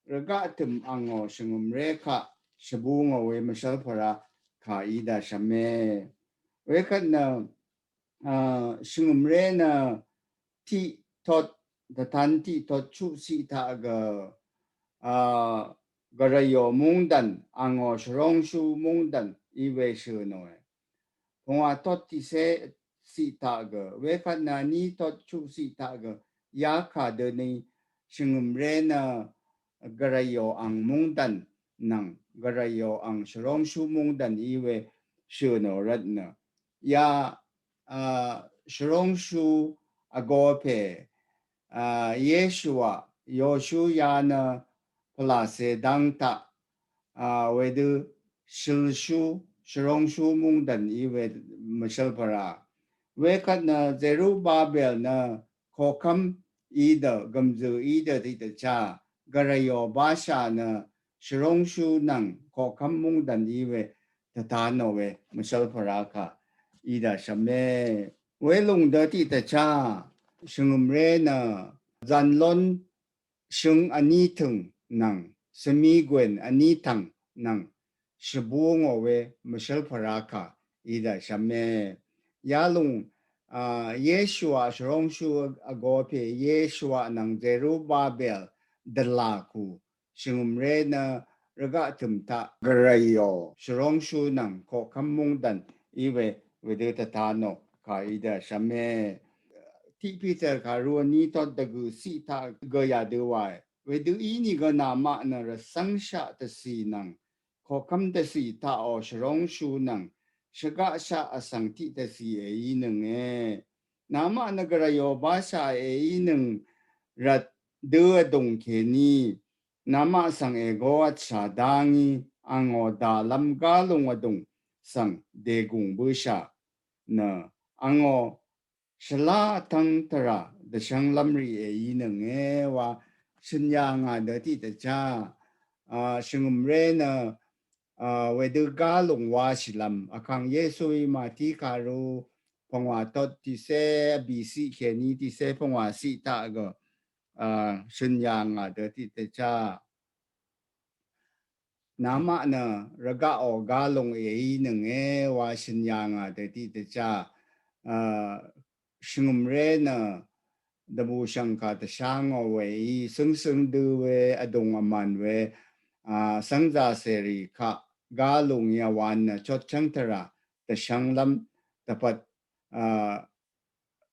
rvgaq tø̀m angò shvngø̀mré kaq shvbú ngò we mvshv́lpvrá kà í dvshvme. Wekvt nø, a, shvngø̀mré nø tiq tot, dvtan tiq tot chuqciq taq gø, a, Gvrayò mungdàn angò shvróngshú mungdàn í we shø̀ nòe. Pungwà tot tiqcé ciq taq gø, wekvt nø vní tot chuqciq taq gø, yakà døni shvngø̀mré nø Gvrayò ang mungdàn nvng Gvrayò ang shvróngshú mungdàn í we shø̀ nò rvt nø. Ya, a, shvróngshú vgō pè, a, Yeshua, Yoshuya nø pvlàcè dv́ng taq, a, wedø shølshú, shvróngshú mungdàn í we mvshv́lpvrá. Wekvt nø Zerubabel nø koqkv́m í dø, gv̀mzø̀ í dø tiq dvchá, Gvrayò bashà nø shvróngshú nvng koqkv́m mungdàn í we tvta nò we mvshv́lpvrá kà í dvshvme. Welùng dø tiq dvchá, shvngø̀mré nø zànlón shøng vní tø̀ng nvng svmi gwèn vní tv̀ng nvng shvbú ngò we mvshv́lpvrá kà í dvshvme. Yalùng, a, Yeshua shvróngshú vgō pè Yeshua nvng Zerubabel dvlà kù shvngø̀mré nø rvgaq tø̀m taq Gvrayò shvróngshú nvng koqkv́m mungdàn í we wedø tvta nò kà í dvshvme. Tiq Piter kàru vní tot dvgø̀ ciq taq gø yadø wae. Wedø ínìgø namaq nø rvcv́ngshaq dvcì nvng koqkv́m dvcì taqò shvróngshú nvng shvgaqshaq vsvng tiqdvcì èínønge. Namaq nø gvray ò bashaq èínøng rvt dø vdùng kèní namaq svng ègó vtshà dá ngí angò dàlv́m gálung vdùng svng dègùng bǿshà nø angò shvlá vtv́ng tvrà dvshv́nglv́m rì èínønge wa shø̀n yà ngà dø tiqdvchá a shvngø̀mré nø a wedø gálung wáshìlv́m vkàng Yesuí Màtí kàrú pvngwà tot tiqcé vbìciq kèní tiqcé pvngwàciq taq gø a shø̀n yà ngà dø tiqdvchá namaq nø rvgaq ò gálung èínønge wa shø̀n yà ngà dø tiqdvchá a shvngø̀mré nø dvbùshv̀ngkà dvshá ngò weí søngsøng dø we vdùng vmàn we a svngzàcèrì kaq gálung yà wàn nø chotchv́ng tvrà dvshv́nglv́m dvpvt a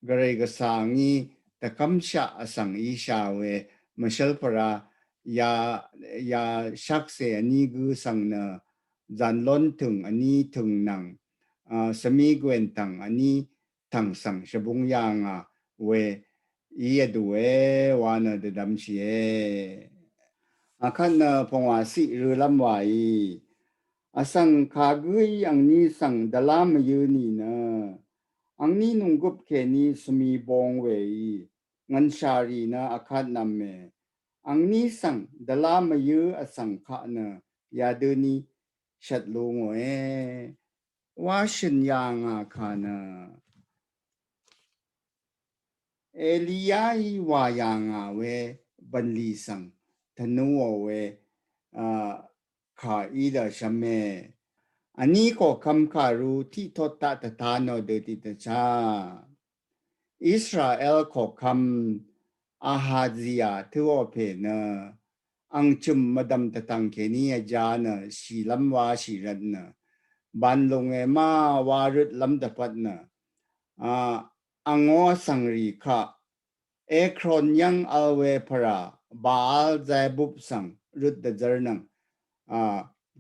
gvray gvsà ngí dvkv́mshaq vsvng íshà we mvshv́lpvra ya ya shvkse vní gǿ svng nø zànlón tø̀ng vní tø̀ng nvng a svmí gwen tv̀ng vní tv̀ng svng shvbúng yà ngà we í vdùe wa nø dvdvmshìe. Akvt nø pvngwàciq rølv́m wàí vsvng kagǿí angní svng dvlá mvyǿ nìnø angní nònggøp kèní svmi bong weí ngv̀nshàrì nø akvt nv̀me. Angní svng dvlá mvyǿ vsvng kaq nø yadøní shvt lú ngòe. Wá shø̀n yà ngà kà nø Eliyaí wà yà ngà we bv̀nlì svng tvnúò we a kà í dvshvme. Vní koqkvm kàrú tiqtot taq dvta nò dø tiqdvchá Israel koqkvm Ahazia tø̄ò pè nø ang chø̀m mvdv̀m dvtv̀ng kèní vjá nø shìlv́m wáshì rvt nø banlùng èmá wa røtlv́m dvpvt nø a angó vsvngrì kaq Ekron yv́ng vl we pvrà Baal Zebub svng røt dvzv́r nvng a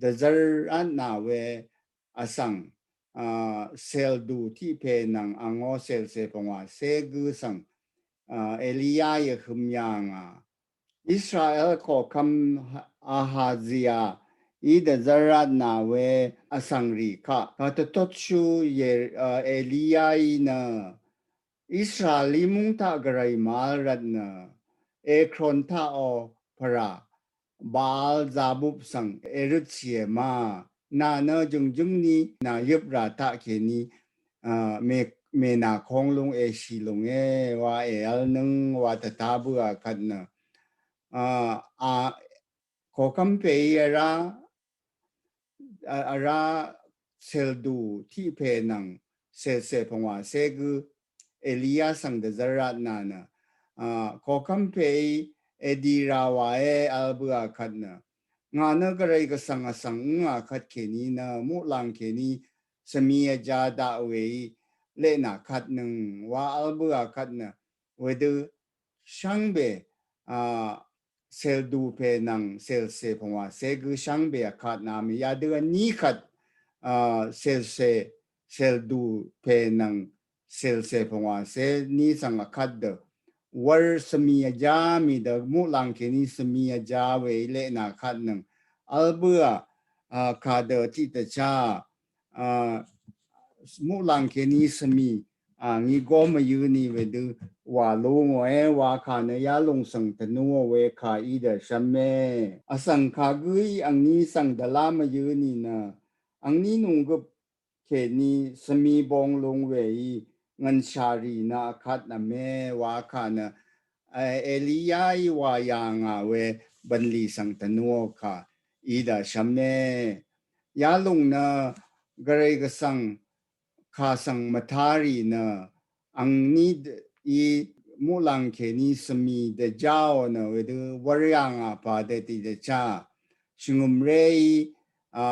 dvzv́r vtnà we vsvng a sèldù tiq pè nvng angó sèlcè pvngwàcé gǿ svng a Eliyaí vhøm yà ngà. Israel koqkvm Ahazia í dvzv́r vtnà we vsvngrì kaq kàdvtotshú Eliyaí nø Israel í múng taq gvray màvl rvt nø Ekron taqò pvrà Baal Zebub svng èrøtshìe ma nà nø jø̀ngjǿng ni nà yøprà taq kèní a mè mènà kong lung èshì lùnge wa èvlnøng wa dvta bǿà kvt nø a a koqkvm pèí vrá vrá sèldù tiq pè nvng sèlcè pvngwàcé gǿ Eliya svng dvzv́r vtnà nø a koqkvm pèí èdì rà wàé vl bǿà kvt nø ngà nø gvray gvsvng vsvng ngà kvt kèní nø muqlàng kèní svmi vjá daq weí leqnà kvtnøng wa vl bǿà kvt nø wedø shvngbe a sèldù pè nvng sèlcè pvngwàcé gǿ shvngbe vkatnà mì yadø vní kvt a sèlcè sèldù pè nvng sèlcè pvngwàcé ní svng vkvt dø wvr svmi vjá mì dø muqlàng kèní svmi vjá weí leqnà kvtnøng vl bǿà a kàdø tiqdvchá a muqlàng kèní svmi a ngí gó mvyǿ ni wedø wà lú ngòe wa kà nø yalùng svng tvnúò we kà í dvshvme. Vsvng kagǿí angní svng dvlá mvyǿ ni nø angní nònggøp kèní svmi bong lung weí ngv̀nshàrì nø vkatnvme wa kà nø Eliyaí wà yà ngà we bv̀nlì svng tvnúò kà í dvshvme. Yalùng nø gvray gvsvng kà svng mvtarì nø angní í muqlàng kèní svmi dvjáò nø wedø wvr yà ngà pà dvtì dvchá shvngø̀mréí a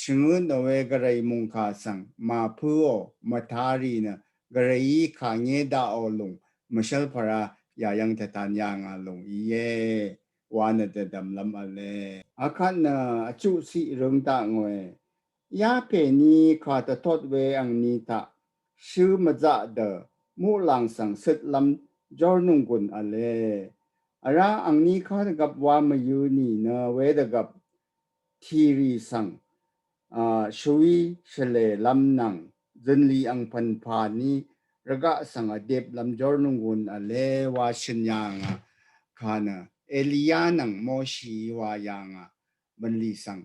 shvngøt nò we gvray mòngkà svng màpǿò mvtarì nø gvrayí kà ngé daqò lùng mvshv́lpvra yàyv́ng tvtan yà ngà lùng íe wa nø dvdvmlv́m v̄le. Akvt nø vchuqciq røng taq ngòe Yapè ni kà tvtot we angni taq shø mvzaq dø muqlàng svng søt lvm jor nunggun ale. Ara angni kà dvgvp wa mvyø ni nø we dvgvp tìrì svng, a, shvwi shvlè lvm nvng zønli angpvn pà ni rvgaq svng vdep lvm jor nunggun ale wa shøn yàngà kà nø Eliya nvng Moshi wa yàngà bvnlì svng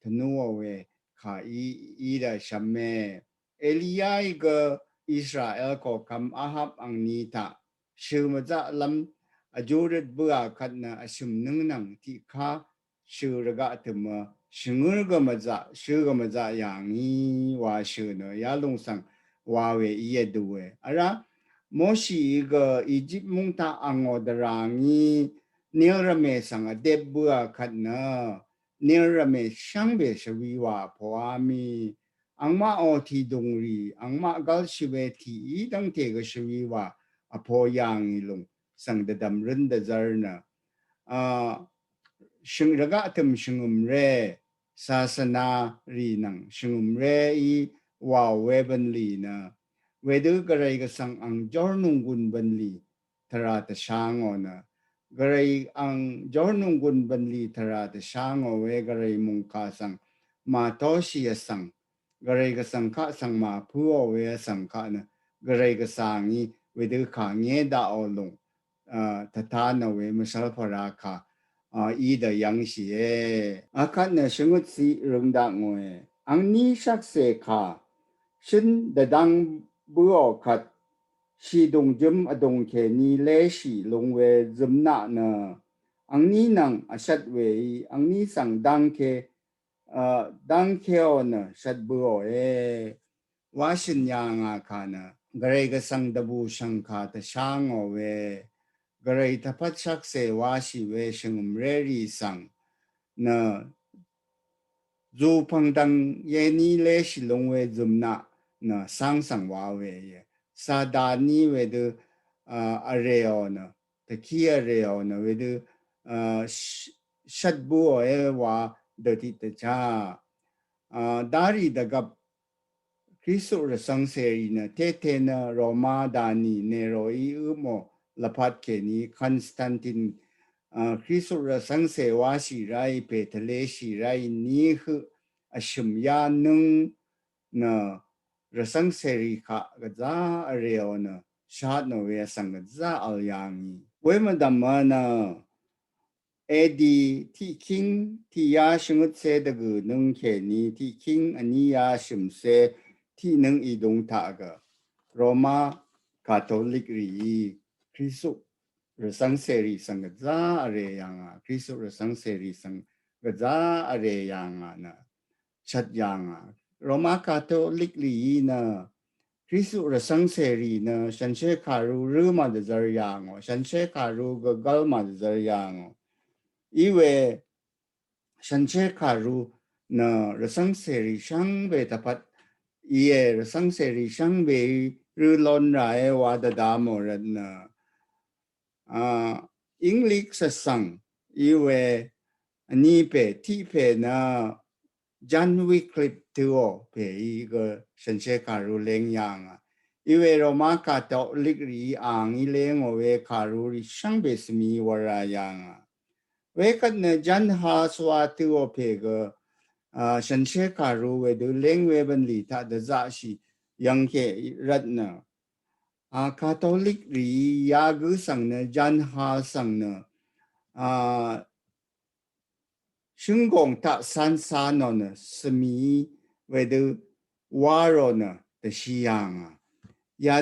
tvnuò we kà í, í dvshvme. Eliya í gø Israel kokam Ahab angni taq shø mvzaq lvm vjurøt bøà kvt nø vshøm nøng nvng tiqkà shø rvgaq tø̀mø shvngør gø mvzaq, shø gø mvzaq yàngì wa shø nø yalung svng wa we í èdue. Ara Moshi í gø Egypt mung taq angò dvrangì nil rvmè svng vdep bøà kvt nø nil rvmè shvngbe shvwi wa poami angmaq o tìdungrì, angmaq gvlshì we tìí dvngte gø shvwi wa vpo yàngì lung svng dvdvm røn dvzvr nø, a, shøng rvgaq tø̀m shvngø̀mré, sasana rì nvng shvngø̀mré í wa we bvnlì nø, wedø gvray gvsvng ang jor nunggun bvnlì tvra tvshangò nø, gvray ang jor nunggun bvnlì tvra tvshangò we gvray mungkà svng màtoshi vsvng, gvray gvsvng kaq svng màpøò we vsvng kaq nø, gvray gvsvngí wedø kà ngé daqò lung, a, tvtanò we mvshvlpvra kà, a, í dvyvngshìe. Akvt nø shvngøt siq røng dakngòe. Angní shvkse kà shøn dvdvng bøò kvt shìdùng jøm vdùng kèní léshì lung we zømnaq nø angní nvng vshvt weí angní svng dvngke, a, dvngkeò nø shvt bøòe. Wa shøn yàngà kà nø gvray gvsvng dvbù shvngkà tvshangò we gvray tvpvt shvkse washì we shvngø̀mré rì svng nø zùpv̀ng dvng yení léshì lung we zø̀mnaq nø svng svng wa we íe. Sadaní wedø, a, vrèò nø, tvkí vrèò nø wedø, a, sh-, shvt bøòe wa dø tiqdvchá. A, darì dvgvp Kristu rvcv̄ng cèrì nø tété nø Roma dani Neroí øpmò lvpat kèní Konstantin, a, Kristu rvcv̄ng cè wáshì ráì pè tvleshì ráì ní høq vshø̀m yá nǿng nø rvcv̄ng cèrì kaq gvzá vrèò nø shatnò we vsvng gvzá vl yà ngì. We mvdv̀mø nø edi tiqkíng tiqyá shvngøtcé dvgø̀ nǿng kèní tiqkíng vníyá shø̀mcé tiqnǿng ìdung taq gø Roma Katolik rìí Kristu rvcv̄ng cèrì svng gvzá vrè yà ngà, Kristu rvcv̄ng cèrì svng gvzá vrè yà ngà nø shvt yà ngà. Roma Katolik rìí nø Kristu rvcv̄ng cèrì nø shànshér kàru rǿ màdvzvr yà ngò, shànshér kàru gvgv́l màdvzvr yà ngò. Iwe shànshér kàru nø rvcv̄ng cèrì shvngbe tvpvt íe, rvcv̄ng cèrì shvngbe rǿ lón ràé wa dvda mò rvt nø a, English svsvng iwe vní pè tiq pè nø John Wycliffe tøò pèí gø shànshér kàru leng yà ngà. Iwe Roma Katolik rìí àngí lengò we kàru rì shvngbe svmi wvra yà ngà. Wekvt nø John Hus wa tøò pè gø, a, shànshér kàru wedø leng we bv̀nlì taq dvzaqshì yv̀ngkè rvt nø a, Katolik rìí yagǿ svng nø John Hus svng nø a, shǿnggòng taq cánca nò nø svmì wedø warò nø dvshì yà ngà. Ya,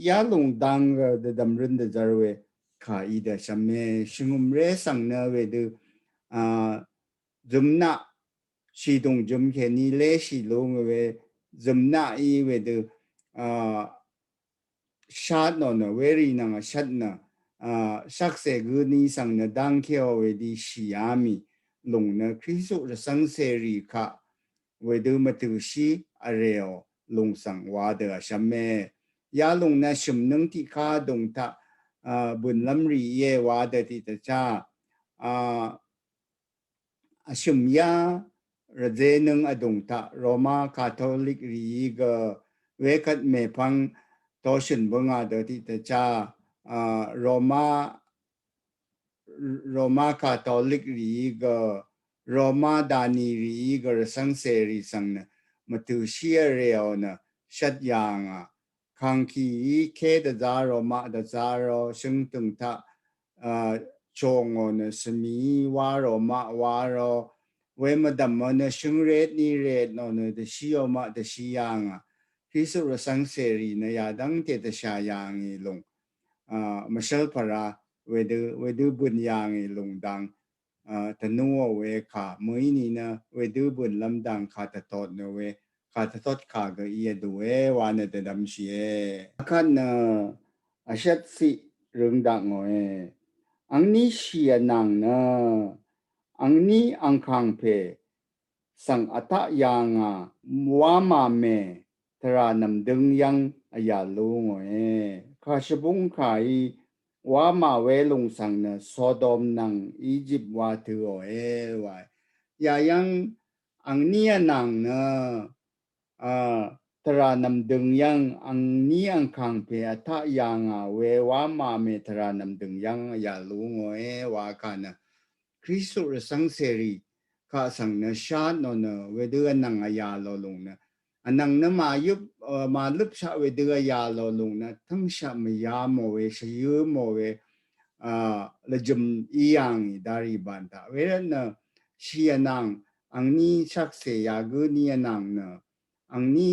yalùng dang gø dvdv̀m røn dvzvr we kà í dvshvme. Shvngø̀mré svng nø wedø a, zø̀mnaq shìdùng jøm kèní léshì lú ngì we zø̀mnaqí wedø a, shatnò nø werì nvng vshvt nø a, shvkse gø ni svng nø dvngkeò wedø shì yà mì lùng nø Kristu rvcv̄ng cèrì kaq wedø mvtø̀shí vrèò lùng svng wa dø vshvme. Yalùng nø shø̀mnǿng tiqká dùng taq a, bø̀nlv́m rì íe wa dø tiqdvchá a, vshø̀m yá rvzénǿng vdùng taq Roma Katolik rìí gø wekvt mèpvng toshø̀n bǿngà dø tiqdvchá, a, Roma Roma Katolik rìí gø, Roma dani rìí gø rvcv́ngcèrì svng nø mvtø̀shí vrèò nø shvt yàngà. Kàngkìí ké dvzá rò maq dvzá rò shøngtø̀ng taq, a, chòngò nø svmìí wá rò maq wá rò, we mvdv̀mò nø shøngret ni ret nò nø dvshíò maq dvshí yàngà. Kristu rvcv́ngcèrì nø yadv́ngte dvshà yàngì lùng, a, mvshv́lpvra wedø, wedø bø̀n yàngì lùng dang, a, tvnúò we kà, mø̀í nìnø wedø bø̀n lv́m dang kà tvtot nø we, kà tvtot kà gø í vdùe wa nø dvdvmshìe. Akvt nø vshvt ciq røng dakngòe. Angní shì vnàng nø, angní angkàngpè svng vtaq yàngà wámà mè tvrà nv̀mdøng yv́ng vyà lú ngòe. Kà shvbúng kàí wámà we lùng svng nø Sodom nvng Egypt wa tøòe wa. Yayv́ng angní vnàng nø, a, tvrà nv̀mdøng yv́ng angní angkàngpè vtaq yàngà we wámà mè tvrà nv̀mdøng yv́ng vyà lú ngòe wa kà nø Kristu rvcv́ngcèrì kaq svng nø shá nò nø wedø vnvng vyà lò lùng nø, vnvng nø màyøp, a, màløpshaq wedø vyà lò lùng nø tv́ngshaq mvyá mò we, shvyǿ mò we, a, lvjø̀m í yàngì darì bàn taq. Wervt nø shì vnàng angní shvkse yagǿ ní vnàng nø angní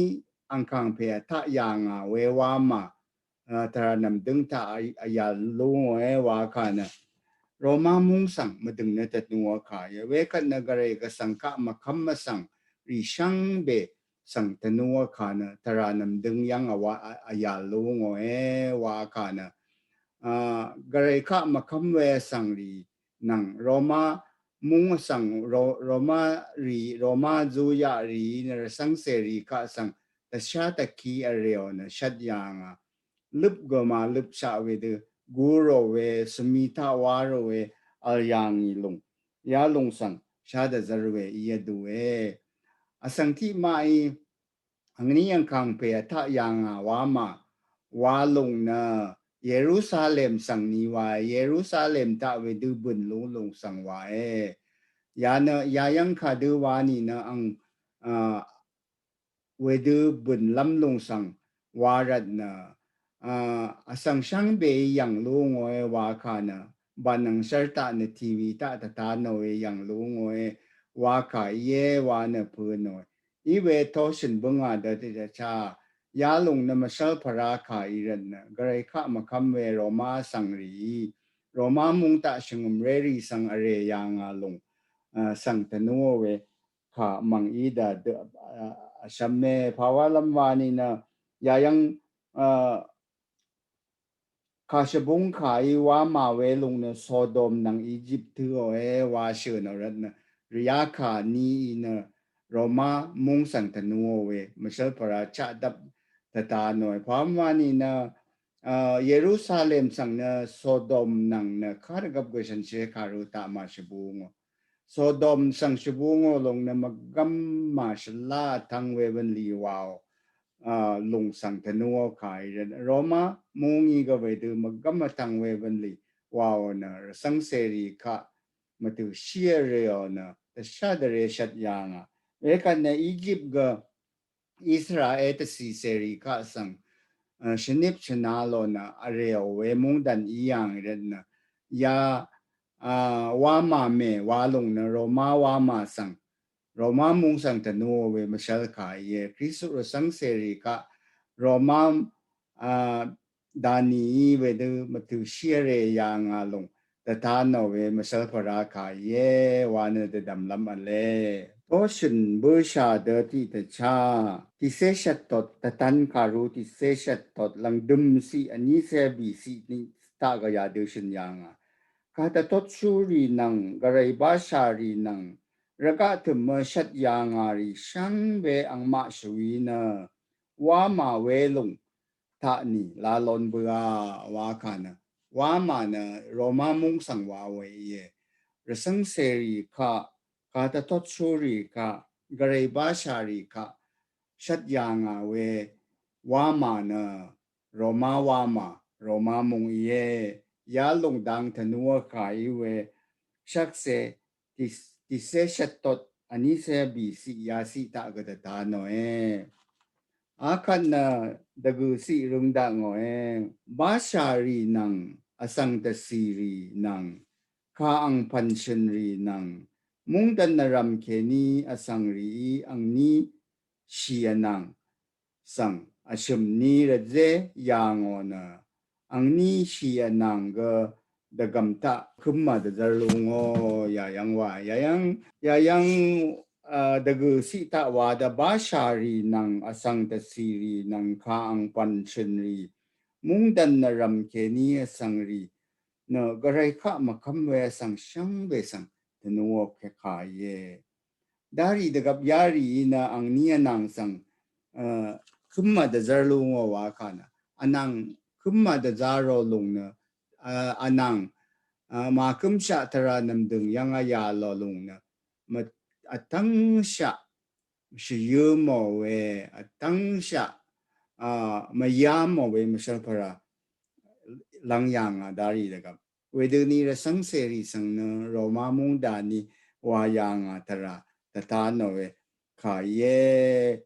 angkàngpè vtaq yàngà we wámà, a, tvrà nv̀mdøng taq vyà lú ngòe wa kà nø Roma múng svng mvdø̀ng nø tvtnúò kà íe. Wekvt nø gvray gvsvng kaq mvkv́m mvsvng rì shvngbe svng tvnúò kà nø tvrà nv̀mdøng yv́ng vwa vyà lú ngòe wa kà nø, a, gvray kaq mvkv́m we svng rì nvng Roma múng svng Ro-, Roma rì, Roma zuyaq rì nø rvcv́ngcèrì kaq svng dvshá dvkí vrèò nø shvt yàngà. Løp gø màløpshaq wedø gurò we, svmi taq wárò we vl yàngì lùng, yalùng svng shá dvzvr we í vdùe. Vsvng tiqmaqí angní angkàngpè vtaq yàngà wámà wa lùng nø Yerusalem svng ni wa, Yerusalem taq wedø bø̀n lú lùng svng wae. Ya nø yayv́ng kadø wa nìnø ang, a, wedø bø̀n lv́m lùng svng wa rvt nø, a, vsvng shvngbeí yv̀ng lú ngòe wa kà nø, bv̀nvng shv́r taq nø T V taq tvta nòe yv̀ng lú ngòe wa kà íe wa nø pø̄ nòe. Iwe toshø̀n bǿngà dø tiqdvchá yalùng nø mvshv́lpvra kà í rvt nø gvray kaq mvkv́m we Roma svng rìí, Roma múng taq shvngø̀mré rì svng vrè yàngà lùng, a, svng tvnúò we kà mv̀ng í dvdø, a, vshvme. Pàwálv́m wa nìnø yayv́ng, a, kà shvbúng kàí wámà we lùng nø Sodom nvng Egypt tøòe wa shø̀n ò rvt nø rìá kà nií nø Roma múng svng tvnúò we mvshv́lpvra chaqdvp tvta nòe. Pàwálv́m wa nìnø, a, Yerusalem svng nø Sodom nvng nø kadvgvp gø shànshér kàru taq màshvbú ngò. Sodom svng shvbú ngò lùng nø mvgvm màshvlá vtvng we bv̀nlì waò, a, lùng svng tvnúò kà í rvt Roma múng í gø wedø mvgvm vtvng we bv̀nlì waò nø rvcv́ngcèrì kaq mvtø̀shí vrèò nø dvshá dvrē shvt yàngà. Wekvt nø Egypt gø Israel dvcì cèrì kaq svng, a, shvnip shvna lò nø vrèò we mungdàn í yàngì rvt nø ya, a, wámà mè wa lùng nø Roma wámà svng, Roma múng svng tvnúò we mvshv́l kà íe. Kristu rvcv́ngcèrì kaq Roma, a, danií wedø mvtø̀shí vrè yàngà lùng dvta nò we mvshv́lpvra kà íe wa nø dvdv̀mlv́m v̄le. Toshø̀n bǿshà dø tiqdvchá tiqcé shvttot, dvtan kàru tiqcé shvttot lv̀ngdø̀m ciq vnícé bìciq ni taq gø yadø shø̀n yàngà. Kàdvtotshúrì nvng gvray bashàrì nvng rvgaq tø̀mø shvt yàngàrì shvngbe angmaq shvwi nø wámà we lùng taq nì lalon bøa wa kà nø wámà nø Roma múng svng wa we íe. Rvcv́ngcèrì kaq kàdvtotshúrì kaq, gvray bashàrì kaq shvt yà ngà we wamà nø Roma wamà, Roma mung íe. Yalòng dang tvnúà kà í we shvkse tìcé shvttot vnícé bìciq yaciq taq gø dvta nòe. Akvt nø dvgø̀ciq røng dakngòe. Bashàrì nvng, vsvng dvcìrì nvng, kà ang pv̀nshø̀nrì nvng, mungdvn nvrvm kèní vsvngrìí angní shì vnàng svng vshø̀m ní rvzé yà ngò nø, angní shì vnàng gø dvgv̀m taq kømà dvzvr lúngò. Yayv́ng wa, yayv́ng, yayv́ng, a, dvgø̀ciq taq wa dvbashàrì nvng, vsvng dvcìrì nvng, kà ang pv̀nshø̀nrì, mungdvn nvrvm kèní vsvngrì nø gvray kaq mvkv́m we vsvng shvngbe svng tvnúò kà íe. Darì dvgvp yarìí nø angní vnàng svng, a, kømà dvzvr lúngò wakà nø, vnàng kømà dvzá rò lúng nø, a, vnàng, a, màkømshaq tvrà nv̀mdø̀ng yv́ng vyà lò lúng nø, mv, vtv́ngshaq shvyǿ mò we, vtv́ngshaq, a, mvyá mò we mvshvlpvra lv́ng yà ngà darì dvgvp. Wedøní rvcv́ngcèrì svng nø Roma mungdà ní wa yà ngà tvrà dvta nò we kà íe.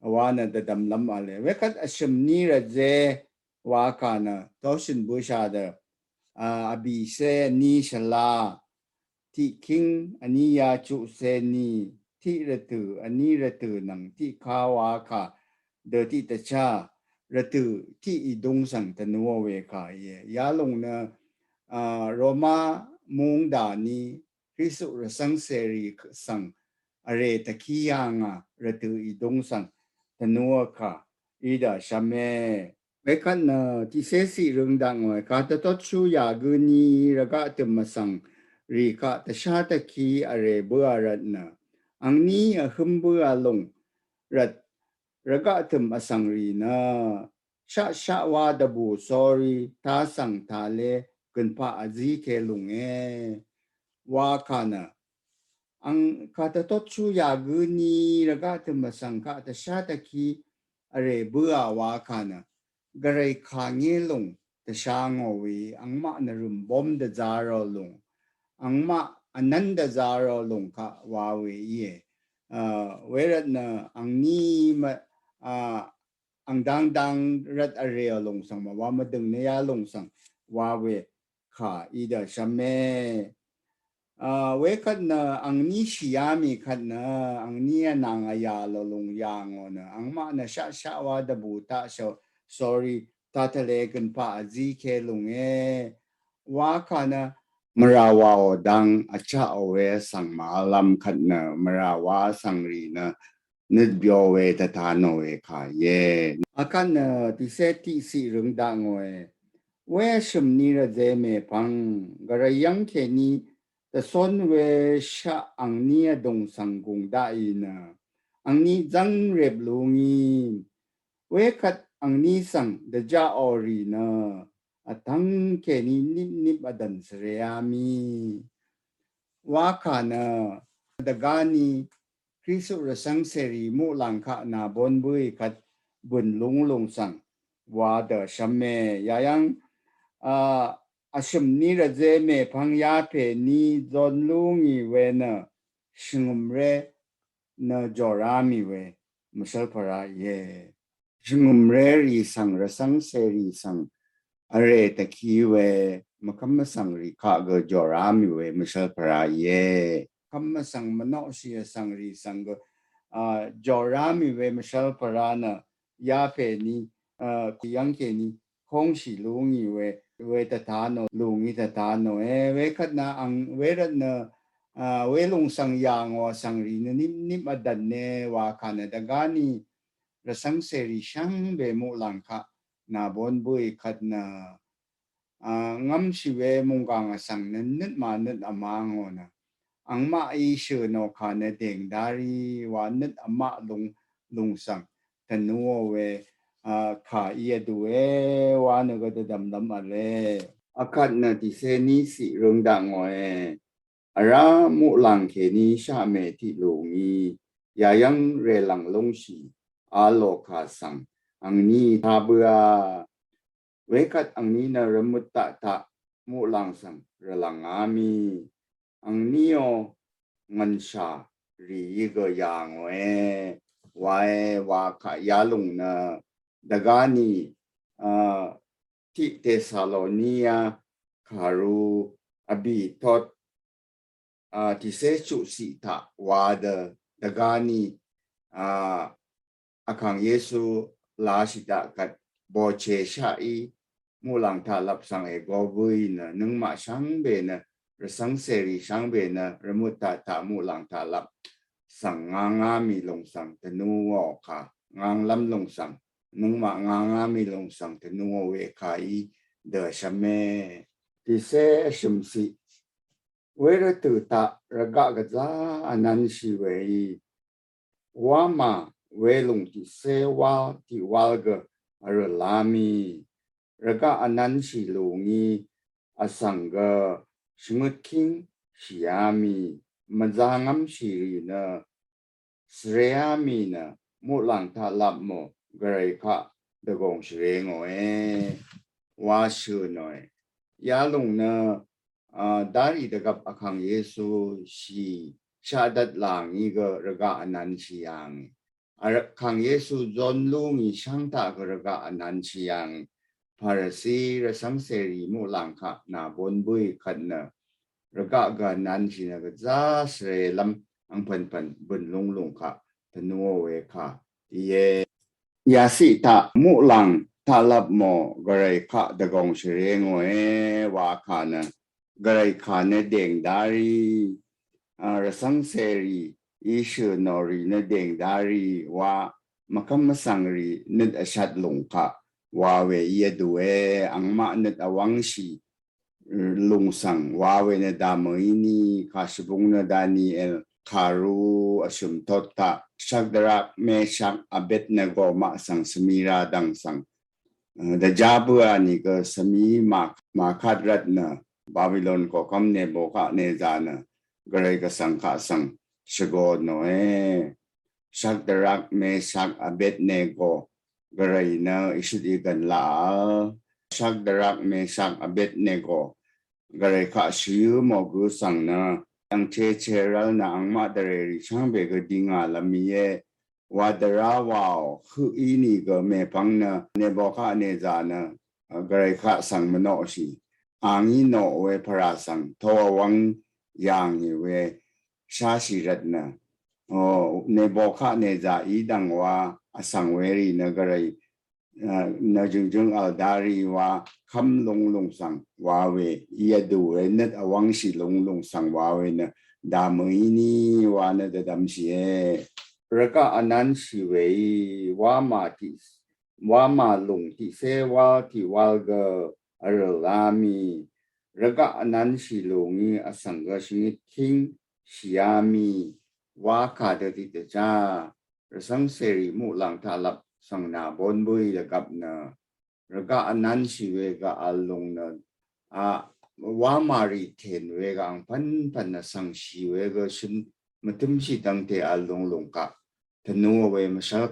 Wa nø dvdvmlv́m v̄le. Wekvt vshø̀m ní rvzé wakà nø toshø̀n bǿshà dø, a, vbìcé vní shvlá, tiqkíng vní yachuqcé ní, tiq rvtø̀ vní rvtø̀ nvng tiqká wakà dø tiqdvchá rvtø̀ tiq ìdúng svng tvnúò we kà íe. Yalòng nø, a, Roma mungdà ní Kristu rvcv́ngcèrì svng vrè dvkí yà ngà rvtø̀ ìdúng svng tvnúò kà í dvshvme. Wekvt nø tiqcé ciq røng dakngòe. Kàdvtotshú yàgǿ ní rvgaq tø̀m vsvngrì kaq dvshá dvkí vrè bǿà rvt nø, angní vhǿm bǿà lúng rvt rvgaq tø̀m vsvngrì nø shaqshaq wa dvbù sórí tasv̀ng talé gønpaq vzí ke lúnge wakà nø, ang kàdvtotshú yàgǿ ní rvgaq tø̀m vsvng kaq dvshá dvkí vrè bǿà wakà nø, gvray kà ngé lúng dvsha ngò we, angmaq nvrø̀m bóm dvzá rò lúng, angmaq vnv́n dvzá rò lúng kaq wa we íe. A, wervt nø angní mv, a, ang dangdang rvt vrè lúng svng mv wa mvdø̀ng nø yalòng svng wa we kà í dvshvme. A, wekvt nø angní shìá mì kvt nø, angní vnàng vyà lò lúng yà ngò nø, angmaq nø shaqshaq wa dvbù taq só, sórí tatvlé gønpaq vzí ke lúnge wakà nø, mvrà wàò dang vchaqò we vsvng màvlvm kvt nø, mvrà wa vsvngrì nø nøt byó we dvta nò we kà íe. Akvt nø tiqcé tiq ciq røng dakngòe. We vshø̀m ní rvzé mèpvng gvray yv́ng kèní dvcón we shaq angní vdùng svng gùng daqì nø, angní zv́ng rep lúngì. Wekvt angní svng dvjaqò rì nø, vtv́ng kèní nipnip vdv̀n svreá mì wakà nø, dvgá ní Kristu rvcv́ngcèrì muqlàng kaq nàbón bǿì kvt bø̀n lúnglùng svng wa dvshvme. Yayv́ng, a, vshø̀m ní rvzé mèpvng yapè ní zon lúngì we nø, shvngø̀mré nø jòrá mì we mvshv́lpvra íe. Shvngø̀mré rì svng, rvcv́ngcèrì svng vrè dvkí we mvkv́m mvsvngrì kaq gø jòrá mì we mvshv́lpvra íe. Mvkv́m mvsvng mvnoqshì vsvngrì svng gø, a, jòrá mì we mvshv́lpvra nø, yapè ní, a, yv́ng kèní kóngshì lúngì we, we dvta nò, lúngì dvta nòe. Wekvt nø ang, wervt nø, a, welùng svng yà ngò vsvngrì nø nipnip vdv̀ne wakà nø, dvgá ní rvcv́ngcèrì shvngbe muqlàng kaq nàbón bǿì kvt nø, a, ngv́mshì we mùnggàng vsvng nø nøt mànøt vmá ngò nø, angmaqí shø̀ nò kà nø dèng darì wa nøt vmaq lúng, lúng svng tvnúò we, a, kà í vdùe wa nø gø dvdv̀mlv́m v̄le. Akvt nø tiqcé ní ciq røng dakngòe. Vrá muqlàng kèní shaqmè tiq lù ngí yàyv́ng rèlv̀ng lúngshì a lòkà svng angní tá bǿà. Wekvt angní nø rvmøt taq taq muqlàng svng rvlv̀ngá mì. Angníò ngv̀nshà rìí gø yà ngòe. Wae wa kaq yalùng nø dvgáni, a, tiq Tesalonia kàru vbì tot, a, tìcé chuqciq taq wa dø dvgáni, a, Vkàng Yesu lashì daq kvt bòchè shaqí muqlàng taqlap svng ègo bǿì nø nøngmaq shvngbe nø rvcv́ng cèrì shvngbe nø rvmøt taq taq muqlàng taqlap svng ngangá mì lùng svng tvnúò kà nganglv́m lùng svng nøngmaq ngangá mì lùng svng tvnúò we kàí dø shvmé. Tìcé vshø̀mciq wervtø̀ taq rvgaq gvzá vnv̄nshì weí wamà welùng tiqcé wál tiq wál gø vrø̀lá mì. Rvgaq vnv̄nshì lù ngí vsvng gø shvngøt kíng shìá mì. Mvzangv́mshì rì nø svreá mì nø muqlàng taqlap mò gvray kaq dvgòng shvrē ngòe wa shø̀ nòe. Yalùng nø, a, darì dvgvp Vkàng Yesu shì shaqdvt là ngí gø rvgaq vnv̄nshì yàngì. Vkàng Yesu zon lú ngì shvngtaq gø rvgaq vnv̄nshì yàngì. Parasi rvcv́ng cèrì muqlàng kaq nà bón bǿì kvt nø rvgaq gø vnv̄nshì nø gvzá svrelv́m angpv̀npv̀n bø̀n lúnglùng kaq tvnúò we kà íe. Yaciq taq muqlàng taqlap mò gvray kaq dvgòng shvrē ngòe wa kà nø gvray kà nø dèng darì, a, rvcv́ng cèrì í shø̀ nò rì nø dèng darì wa mvkv́m mvsvng rì nøt vshat lùng kaq wa we í vdùe. Angmaq nøt vwv́ngshì lùng svng wa we nø dàmø̀í ni kà shvbung nø Daniel kàru vshø̀m tot taq Shakdrak, Meshak, Abednego maq svng svmira dv̀ng svng, e, dvjá bǿà nìgø svmí màkat rvt nø Babilon koqkv́m Nebukadneza nø gvray gvsvng kaq svng shvgo nòe. Shakdrak, Meshak, Abednego gvray nø ìshøt ìgv̀n laq. Shakdrak, Meshak, Abednego gvray kaq shvyǿ mò gø svng nø angche chervl nø angmaq dvrèrì shvngbe gø dingà lv́m íe. Wa dvrá wàò høq í nìgø mèpvng nø Nebukadneza nø, a, gvray kaq svng mvnoqshì. Angí noq we pvrà svng to vwv́ng yàngì we sháshì rvt nø, o, Nebukadneza í dv̀ng wa vsvng werì nø gvray, a, nø jø̀ngjøng vl darì wa kv́m lúnglùng svng wa we í vdù we nøt vwv́ngshì lúnglùng svng wa we nø dàmø̀í ni wa nø dvdvmshìe. Rvgaq vnv̄nshì weí wamà tiq wamà lùng tiqcé wál tiq wál gø vrø̀lá mì. Rvgaq vnv̄nshì lù ngí vsvng gø shvngit kíng shìá mì wa kà dø tiqdvjá rvcv́ng cèrì muqlàng taqlap svng nà bón bǿì dvgvp nø rvgaq vnv̄nshì we gø vl lùng nø, a, wamà rì tèn we gø angpv̀npv̀n vsvng shì we gø shøn mvtǿmshì dvngte vl lùng lùng kaq tvnúò we mvshv́l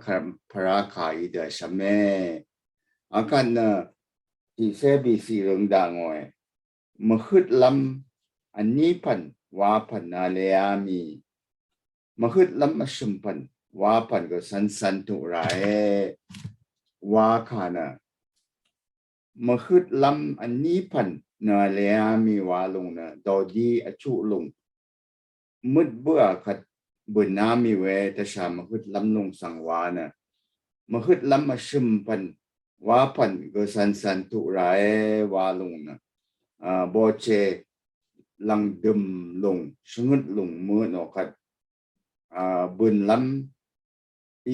pvrá kà í dø shvmé. Akvt nø tiqcé bìcì røng daq ngòe. Mvhøtlv́m vní pv̀n wa pv̀n naleá mì. Mvhøtlv́m vshø̀m pv̀n wa pv̀n gø cv̄ncv̄n tuq ràe wa kà nø. Mvhøtlv́m vní pv̀n naleá mì wa lùng nø dodi vchuq lùng møt bǿà kvt bø̀ná mì we tvshà mvhøtlv́m lùng svng wa nø. Mvhøtlv́m vshø̀m pv̀n wa pv̀n gø cv̄ncv̄n tuq ràe wa lùng nø, a, boche lv̀ngdø̀m lùng shvngøt lùng mø nò kvt, a, bø̀nlv́m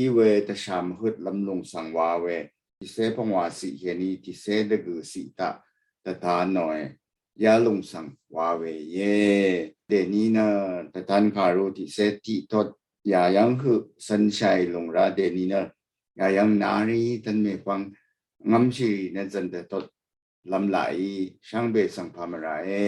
í we tvshà mvhøtlv́m lùng svng wa we. Tìcé pvngwà ciq kèní tìcé dvgø̀ ciq taq dvta nòe. Yalùng svng wa we íe. Dèní nø dvtan kàru tiqcé tiq tot yàyv́ng høq cv̄nshàì lùng rá dèní nø yàyv́ng narí tvn mèpvng ngv́mshì nø zv̀n dvtot lv́m laqí shvngbe svng pà mvràe.